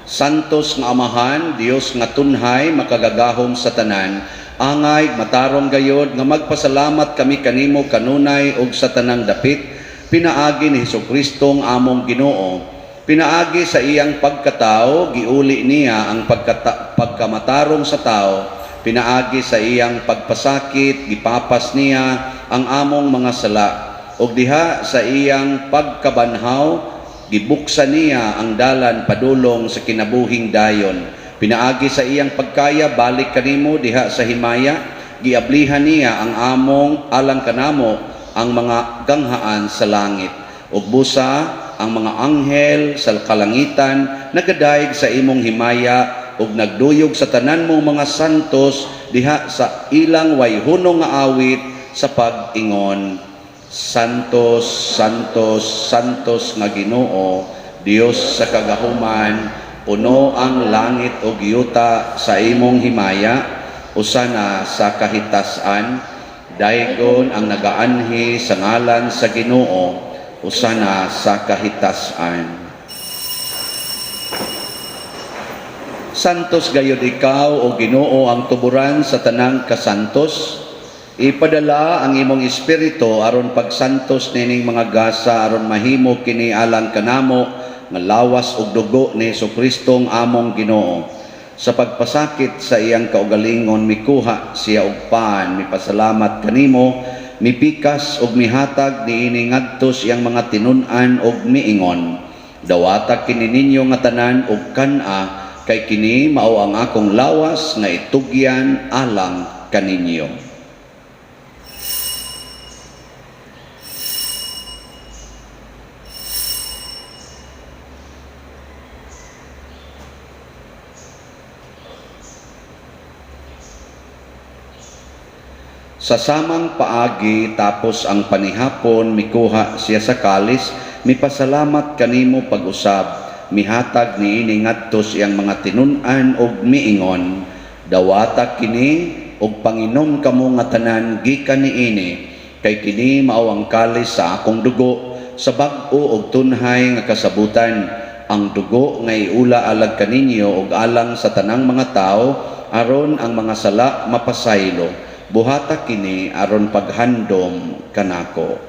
Santos nga Amahan, Dios nga tunhay, makagagahom sa tanan, angay matarong gayod nga magpasalamat kami kanimo kanunay ug sa tanang dapit, pinaagi ni Hesukristo ang among Ginoo. Pinaagi sa iyang pagkatao, giuli niya ang pagkamatarong sa tao. Pinaagi sa iyang pagpasakit, gipapas niya ang among mga sala. Ug diha sa iyang pagkabanhaw, gibuksan niya ang dalan padulong sa kinabuhing dayon. Pinaagi sa iyang pagkaya, balik kanimo diha sa himaya, giablihan niya ang among alang kanamo ang mga ganghaan sa langit. Ug busa ang mga anghel sa kalangitan nagadayeg sa imong himaya ug nagduyog sa tanan mong mga santos diha sa ilang wayhunong nga awit sa pag-ingon. Santos, Santos, Santos nga Ginoo, Dios sa kagahuman, puno ang langit ug yuta sa imong himaya, usana sa kahitasan, daygon ang nagaanhi sa ngalan sa Ginoo, usana sa kahitasan. Santos gayud ikaw o Ginoo ang tuburan sa tanang kasantos. Ipadala ang imong espiritu aron pagsantos nining mga gasa aron mahimo kini alang kanamo nga lawas ug dugo ni Hesukristo ang among Ginoo. Sa pagpasakit sa iyang kaugalingon mikuha siya og pan, mipasalamat kanimo, mipikas ug mihatag niini ngadto sa iyang mga tinun-an ug miingon. Dawata kini ninyo nga tanan ug kan-a kay kini mao ang akong lawas nga itugyan alang kaninyo. Sa samang paagi tapos ang panihapon, mikuha siya sa kalis, mipasalamat kanimo pag-usab, mihatag niini ngadto sa iyang mga tinun-an ug miingon, "Dawata kini ug panginom kamo nga tanan gikan niini, kay kini mao ang kalis sa akong dugo sa bag-o ug tunhay nga kasabutan, ang dugo nga iula alang kaninyo ug alang sa tanang mga tawo aron ang mga sala mapasaylo. Buhata kini aron paghandom kanako."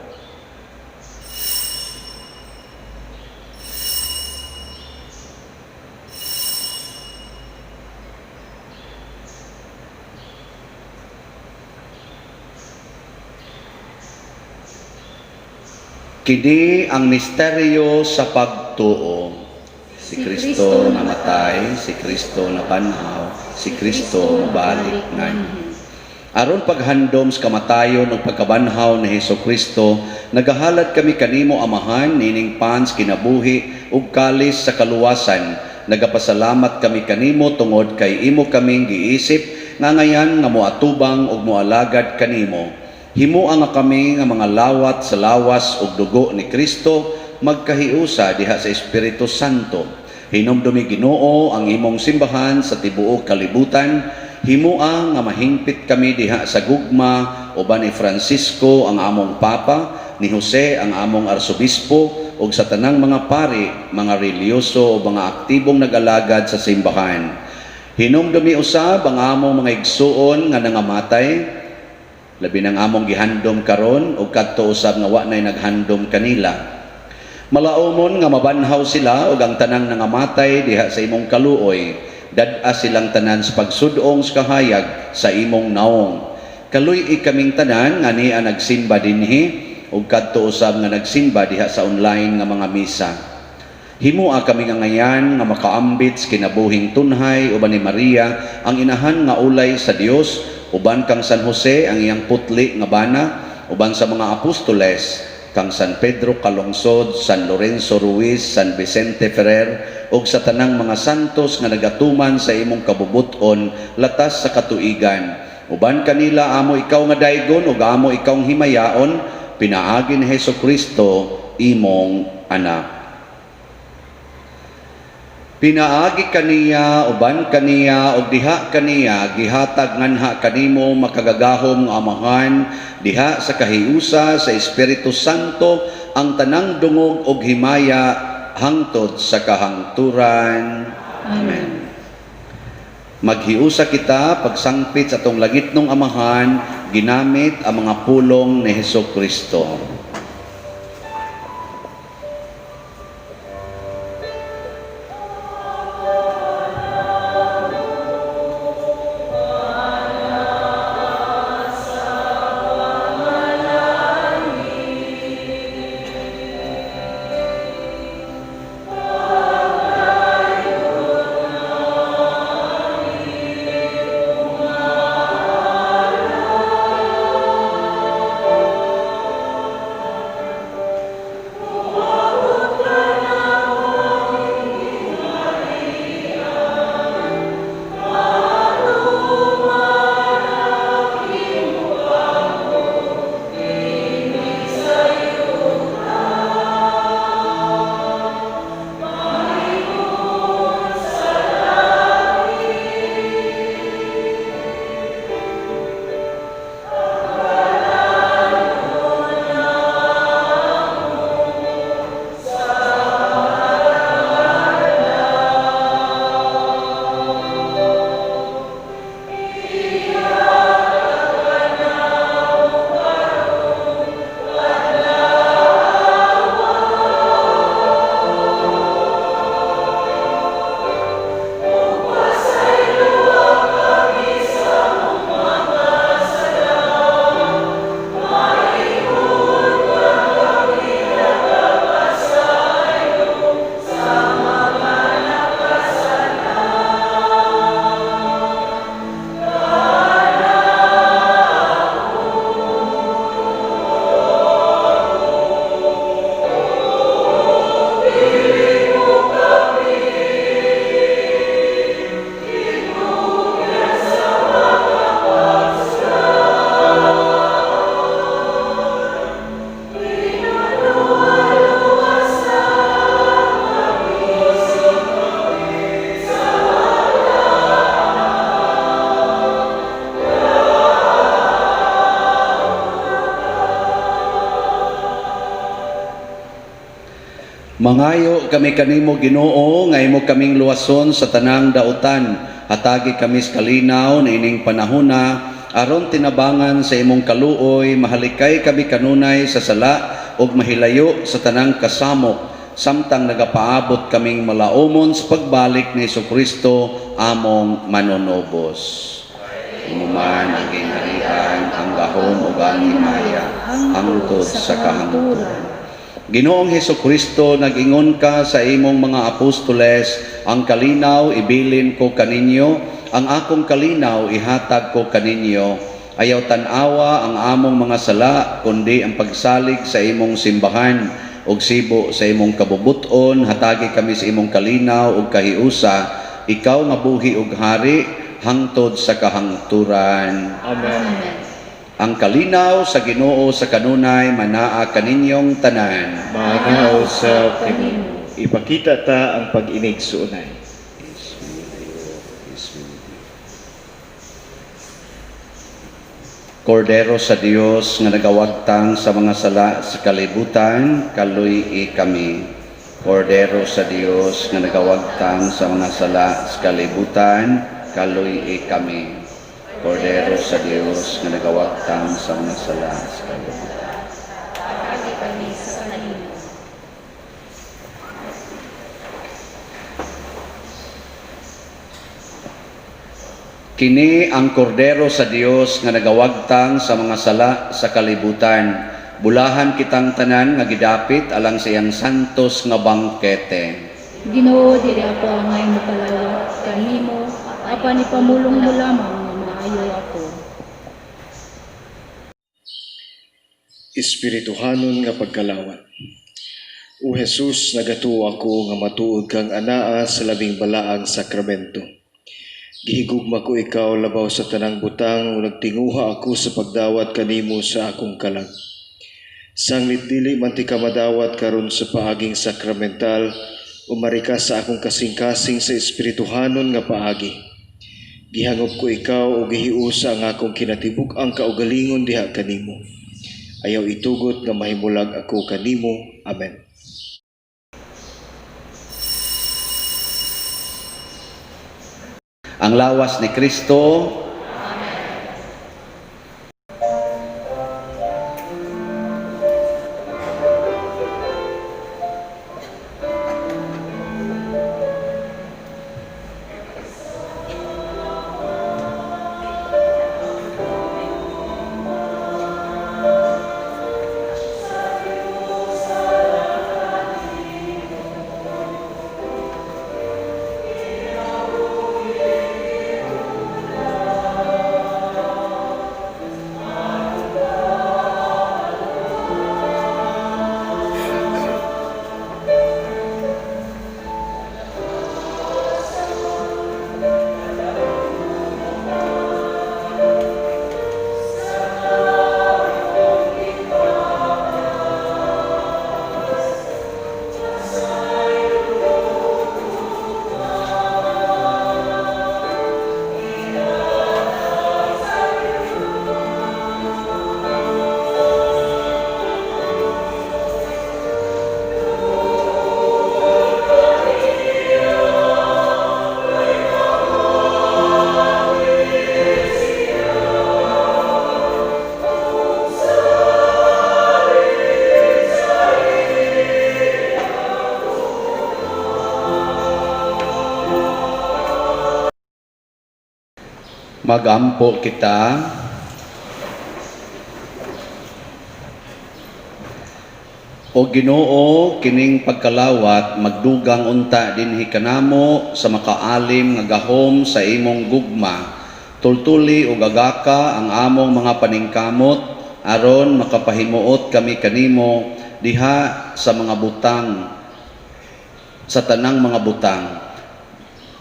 Kini ang misteryo sa pagtuo. Si Kristo namatay, si Kristo nabanhaw, si Kristo mobalik nganhi. Aron paghandom sa kamatayon ug pagkabanhaw ni Hesus Kristo, nagahalad kami kanimo, Amahan, nining pan sa kinabuhi ug kalis sa kaluwasan. Nagapasalamat kami kanimo tungod kay imo kaming giisip nga angayan nga moatubang ug moalagad kanimo. Himoa nga kami nga mga lawat sa lawas ug dugo ni Kristo magkahiusa diha sa Espiritu Santo. Hinumdumi, Ginoo, ang imong simbahan sa tibuok kalibutan. Himoa nga mahingpit kami diha sa gugma uban ni Francisco ang among Papa, ni Jose ang among Arsobispo ug sa tanang mga pari, mga relihiyoso o mga aktibong nag-alagad sa simbahan. Hinumdumi usab ang among mga igsuon nga nangamatay, labi nang among gihandom karon ug kadto usab nga wa nay naghandom kanila. Malaumon nga mabanhaw sila ug ang tanang nangamatay diha sa imong kaluoy. Dad-a silang tanan sa pagsud-ong sa kahayag sa imong naong. Kaluy-i kaming tanan nga nia nagsimba dinhi ug kadto usab nga nagsimba diha sa online nga mga misa. Himoa kami nga angayan nga makaambit sa kinabuhing tunhay uban ni Maria ang inahan nga ulay sa Dios, uban kang San Jose ang iyang putli nga bana, uban sa mga apostoles, kang San Pedro Calungsod, San Lorenzo Ruiz, San Vicente Ferrer ug sa tanang mga santos nga nagatuman sa imong kabubut-on latas sa katuigan. Uban kanila amo ikaw nga daygon ug amo ikaw himayaon pinaagi ni Hesus Kristo imong anak. Pinaagi kaniya, uban kaniya, ug diha kaniya, gihatag nganha kanimo makagagahom nga Amahan, diha sa kahiusa sa Espiritu Santo, ang tanang dungog ug himaya hangtod sa kahangturan. Amen. Maghiusa kita pagsangpit sa atong langitnong Amahan, ginamit ang mga pulong ni Hesus Kristo. Mangayo kami kanimo, Ginoo, nga imo kaming luwason sa tanang dautan. Hatagi kami sa kalinaw niining panahona aron tinabangan sa imong kaluoy mahalikay kami kanunay sa sala ug mahilayo sa tanang kasamok samtang nagapaabot kaming malaumon sa pagbalik ni Kristo among manunubos. Imo man ang gingharian, ang gahom ug ang himaya hangtod sa kahangturan. Ginoong Heso Kristo, nag-ingon ka sa imong mga apostoles, "Ang kalinaw ibilin ko kaninyo, ang akong kalinaw ihatag ko kaninyo. Ayaw tan-awa ang among mga sala, kundi ang pagsalig sa imong simbahan ug sibo sa imong kabubuton, hatagi kami sa imong kalinaw ug kahiusa, ikaw nga buhi ug hari hangtod sa kahangturan." Amen. Ang kalinaw sa Ginoo sa kanunay manaa kaninyong tanan. Manaa usab kanimo. Ipakita ta ang pag-inigsuonay. Kordero sa Dios nga nagawagtang sa mga sala sa kalibutan, kaluy-i kami. Kordero sa Dios nga nagawagtang sa mga sala sa kalibutan, kaluy-i kami. Kordero sa Dios nga nagawagtang sa mga sala sa kalibutan. Hatagi kami sa kalinaw. Kini ang kordero sa Dios nga nagawagtang sa mga sala sa kalibutan. Bulahan kitang tanan nga gidapit alang sa iyang santos nga bangkete. Ginoo, dili ako angay mokalawat kanimo, apan ipamulong mo lamang nga maayo ako. Espirituhanon nga pagkalawat. O Jesus, nagatuo ako nga matuod kang anaa sa labing balaang sakramento. Gihigugma ko ikaw labaw sa tanang butang ug nagtinguha ako sa pagdawat kanimo sa akong kalag. Sanglit dili man tika madawat karon sa paaging sakramental, umari ka sa akong kasing-kasing sa espirituhanon nga paagi. Gihangop ko ikaw ug gihiusa ang akong kinatibuk-ang kaugalingon diha kanimo. Ayaw itugot nga mahimulag ako kanimo. Amen. Ang lawas ni Kristo. Magampo kita. O Ginoo, kining pagkalawat magdugang unta dinhi kanamo sa makaalim nga gahom sa imong gugma. Tultuli ug agaka ang among mga paningkamot aron makapahimuot kami kanimo diha sa mga butang, sa tanang mga butang,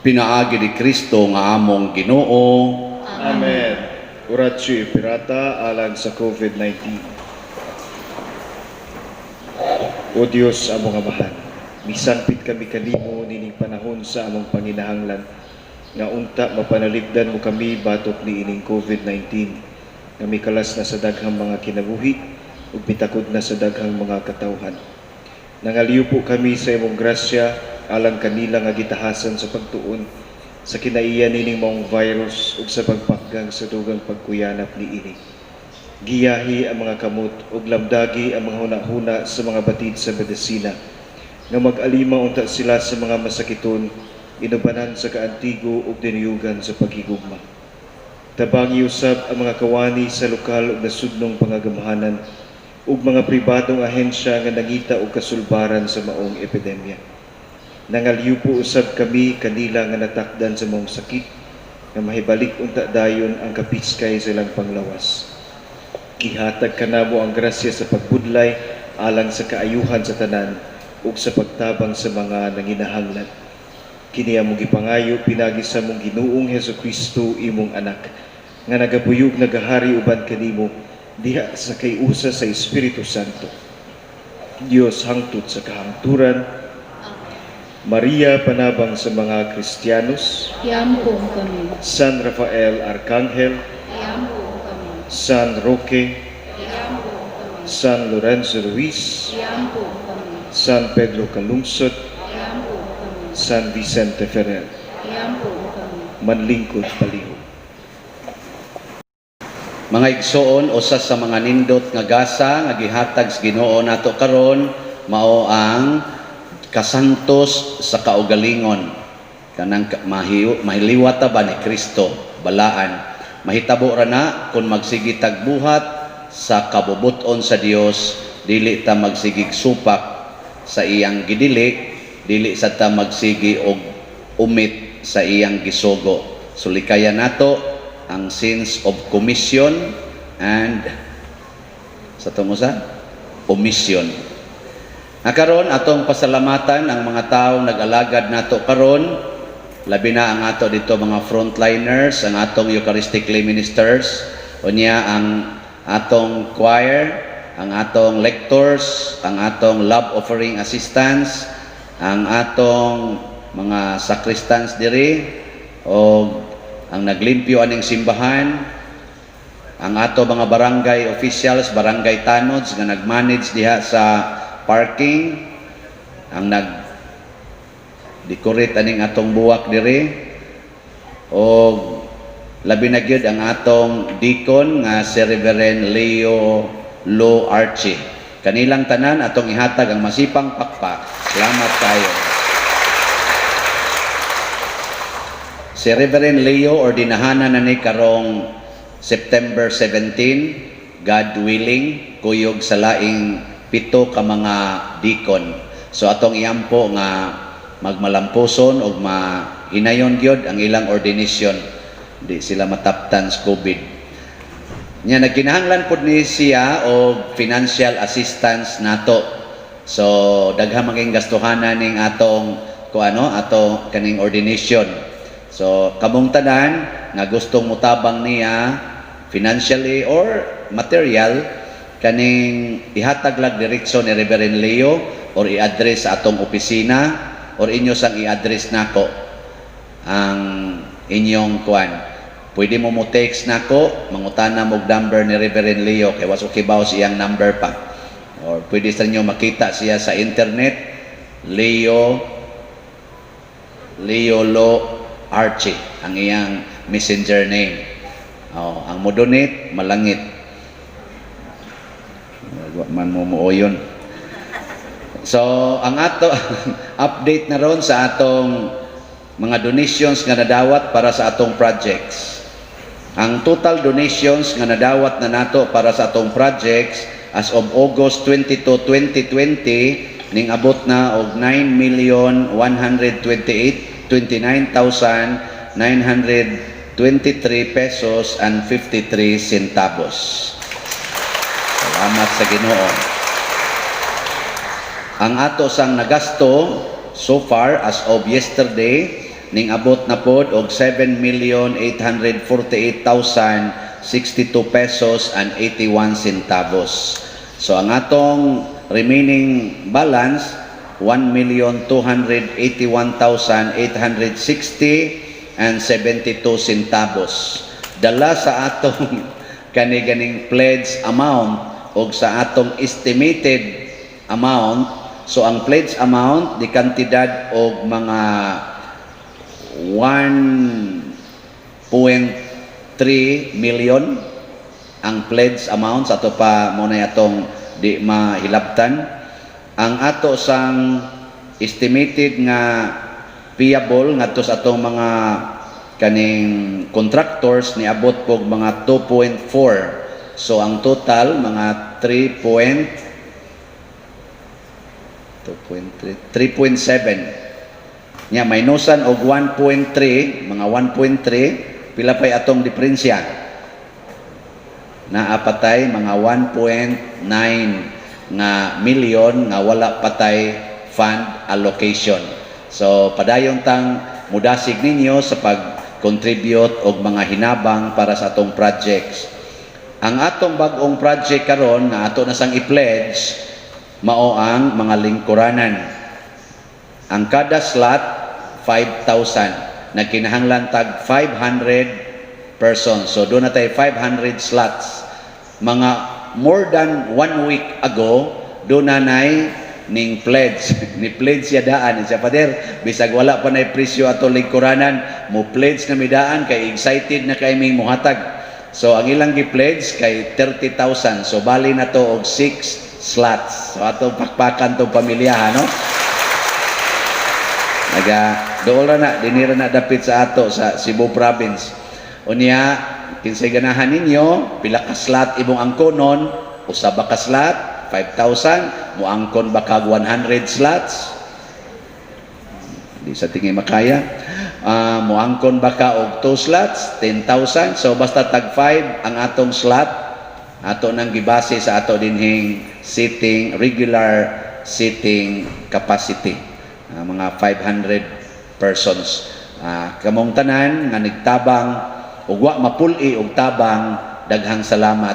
pinaagi ni Kristo nga among Ginoo. Amen. Oratio Imperata alang sa COVID-19. O Dios, among Amahan, misangpit kami kanimo nining panahon sa among panginahanglan nga unta mapanalipdan mo kami batok niining COVID-19 nga mikalas na sa daghang mga kinabuhi ug mitakod na sa daghang mga katawhan. Nangaliw po kami sa imong grasya alang kanila nga gitahasan sa pagtuon sa kinaiya nining maong virus ug sa pagpakgang sa dugang pagkuyanap niini. Giyahi ang mga kamot ug lamdagi ang mga hunahuna sa mga batid sa medisina nga mag-alima unta sila sa mga masakiton, inubanan sa kaantigo ug dinuyugan sa paghigugma. Tabangi usab ang mga kawani sa lokal ug nasudnong pangagamhanan ug mga pribadong ahensya nga nangita og kasulbaran sa maong epidemya. Nangaliw po usab kami kanila nga natakdan sa maong sakit nga mahibalik unta dayon ang kapiskay sa ilang panglawas. Gihatag kanamo ang grasya sa pagbudlay alang sa kaayuhan sa tanan ug sa pagtabang sa mga nanginahanglan. Kini among gipangayo pinagi sa among Ginoong Hesukristo, imong anak, nga nagabuyog nagahari uban kanimo diha sa kay-usa sa Espiritu Santo. Dios hangtod sa kahangturan. Maria, panabang sa mga Kristiyanos, Iampo kami. San Rafael Arcangel, Iampo kami. San Roque, Iampo kami. San Lorenzo Ruiz, Iampo kami. San Pedro Calungsod, Iampo kami. San Vicente Ferrer, Iampo kami. Manlingkod palihog. Mga igsoon, usa sa mga nindot nga gasa nga gihatag sa Ginoo nato karon mao ang kasantos sa kaugalingon. Kanang mahiliwat ta ba ni Kristo balaan. Mahitabo ra na kung magsigi tag buhat sa kabubut-on sa Dios, dili ta magsigig supak sa iyang gidili, dili sa ta magsigi og umit sa iyang gisugo. Sulikayan nato ang sins of commission and sa tungo sa omission. Na karon atong pasalamatan ang mga taong nag-alagad nato karon, labi na ang ato dito mga frontliners, ang atong Eucharistic lay ministers, unya ang atong choir, ang atong lectors, ang atong love offering assistants, ang atong mga sacristans diri o ang naglimpyo aning simbahan, ang ato mga barangay officials, barangay tanods nga nag-manage diha sa parking, ang nag decorate aning atong buwak diri, o labi na gyud ang atong deacon nga si Reverend Leo Lo Archie. Kanilang tanan atong ihatag ang masipang pakpak. Salamat kayo. Si Reverend Leo ordinahanan na ni karong September 17, God willing, kuyog sa laing 7 ka mga deacon. So atong iampo nga magmalampuson og mahinayon gyud ang ilang ordination. Di sila mataptan sa COVID. Nya nagkinahanglan pud ni siya og financial assistance nato. So daghang maging gastuhanan ning atong kuano ato kaning ordination. So kamong tanan nga gustong mutabang niya financially or material, kaning ihatag lang diretso ni Reverend Leo or i-address sa atong opisina or inyo sang i-address nako ang inyong kuan. Pwede mo mo text nako, mangutana mo og number ni Reverend Leo kay was okay ba iyang number pa. Or pwede sa inyo makita siya sa internet, Leo Leo Lo Archie ang iyang messenger name. Oh, ang mo donate malangit. Wa man mo muoyon. So, ang ato update na ron sa atong mga donations nga nadawat para sa atong projects. Ang total donations nga nadawat na nato para sa atong projects as of August 22, 2020 ning abot na og 9,128 29,923 pesos and 53 centavos. Salamat sa Ginoo. Ang ato sang nagasto so far as of yesterday ning abot na pod og 7,848,062 pesos and 81 centavos. So ang atong remaining balance 1,281,860 and 72 centavos. Dala sa atong kani ganing pledge amount og sa atong estimated amount. So ang pledge amount di kantidad og mga 1.3 million ang pledge amount sa ato pa mo na atong di mahilabtan. Ang ato sang estimated nga payable ngadto sa atong mga kaning contractors niabot pog mga 2.4. So ang total mga 3. 2.3, 3.7 nya minusan og 1.3, mga 1.3, pila pay atong diferensya? Naa patay mga 1.9 nga milyon nga wala patay fund allocation. So padayon tang mudasig ninyo sa pag-contribute og mga hinabang para sa atong projects. Ang atong bag-ong project karon nga ato na sang i-pledge mao ang mga lingkuranan. Ang kada slot 5,000. Nagkinahanglan tag 500 persons. So duna tay 500 slots. Mga more than one week ago, duna nay ning pledge. Ni pledge siya daan. Siya, "Father, bisag wala pa nay presyo ato lingkuranan, mo pledge na mi daan kay excited na kay mi muhatag." So ang ilang gi-pledge kay 30,000. So bali na to og 6 slots. So ato pakpakan tong pamilya ha, no? Naga dool ra na, dinhi ra na dapit sa ato sa Cebu Province. Unya, kinsay ganahan ninyo, pila ka slot imong angkonon, usa ba ka slot, 5,000, moangkon ba kag 100 slots? Di sa tingi makaya. Moangkon ba ka og 2 slots, 10,000. So basta tag 5 ang atong slot, ato nang gibase sa ato dinhing sitting, regular sitting capacity. Mga 500 persons. Kamong tanan nga nigtabang ug wa mapuli og tabang, daghang salamat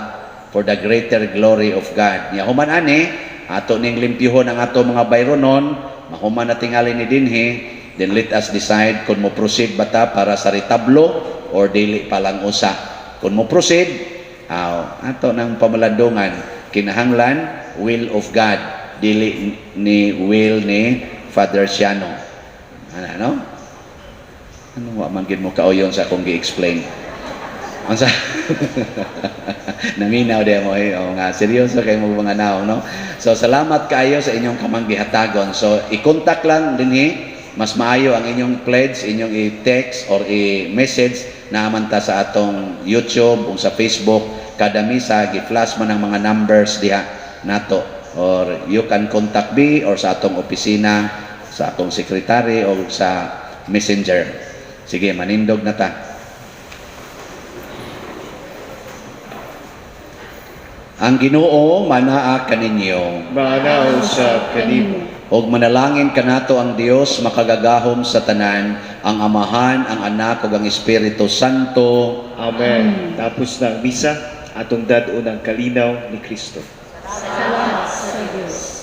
for the greater glory of God. Nya human ani, ato ning limpyuhon ang ato mga bayronon, mahuman na tingali ni dinhi, then let us decide kung mo proceed ba ta para sa retablo or dili pa lang usa. Kung mo proceed, aw, ato nang pamalandungan, kinahanglan will of God, dili ni will ni Father Siano. Ano, no? Ano, wa man gid mo kauyon sa akong gi-explain? Unsa? Naminaw di mo eh. O nga, seryoso kay mo mga naong, no? So, salamat kaayo sa inyong kamanggihatagon. So, i-contact lang dinhi, mas maayo ang inyong pledge, inyong i-text or i-message na man ta sa atong YouTube o sa Facebook. Kada misa, gi-flash man ang mga numbers diha nato. Or you can contact me or sa atong opisina, sa atong secretary o sa messenger. Sige, manindog na ta. Ang Ginoo manaa kaninyo. Maanaa usab kanimo. Og manalangin kanato ang Dios makagagahom sa tanan, ang Amahan, ang Anak ug ang Espiritu Santo. Amen. Tapos na ang misa, atong dad-on ang kalinaw ni Kristo. Salamat sa Diyos.